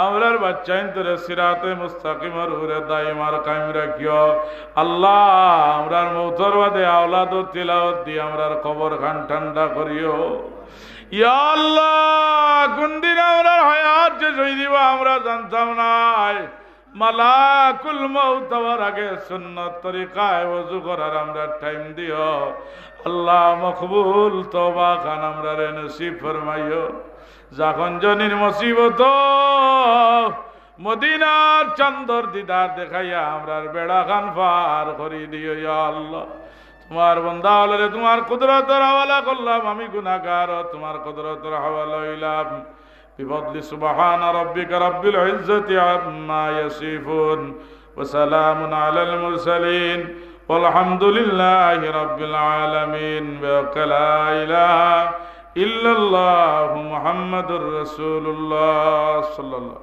আমরার বাচ্চাইন্তরে সিরাতে মুস্তাকিমর উপরে দাইম আর কায়েম রাখিও। আল্লাহ, আমরার মউতর বাদে আওলাদর তিলাওয়াত দি আমরার কবরখান ঠান্ডা করিও। ইয়া আল্লাহ, কুনদিন আমরার হায়াত শেষ অই দিবো আমরা জানতাম নায়। মালাকুল মউত আওয়ার আগে সুন্নত তরিকায় ওযু করার আমরারে টাইম দিও। আল্লাহ, মকবুল তওবাখান আমরারে নসিব ফরমাইও। যখন জনির মুসিবত, মদিনার চান্দর দিদার দেখাইয়া আমরার বেড়াখান পার করি দিও, ইয়া আল্লাহ। তুমার বন্দা অকলরে তুমার কুদরতর হাওয়ালা করলাম, আমি গুনাহগার, তুমার কুদরতর হাওয়ালা অইলাম। بفضل سبحان ربك رب العزة عما يصفون، وسلام على المرسلين، والحمد لله رب العالمين. بحق لا إله إلا الله محمد رسول الله صلى الله.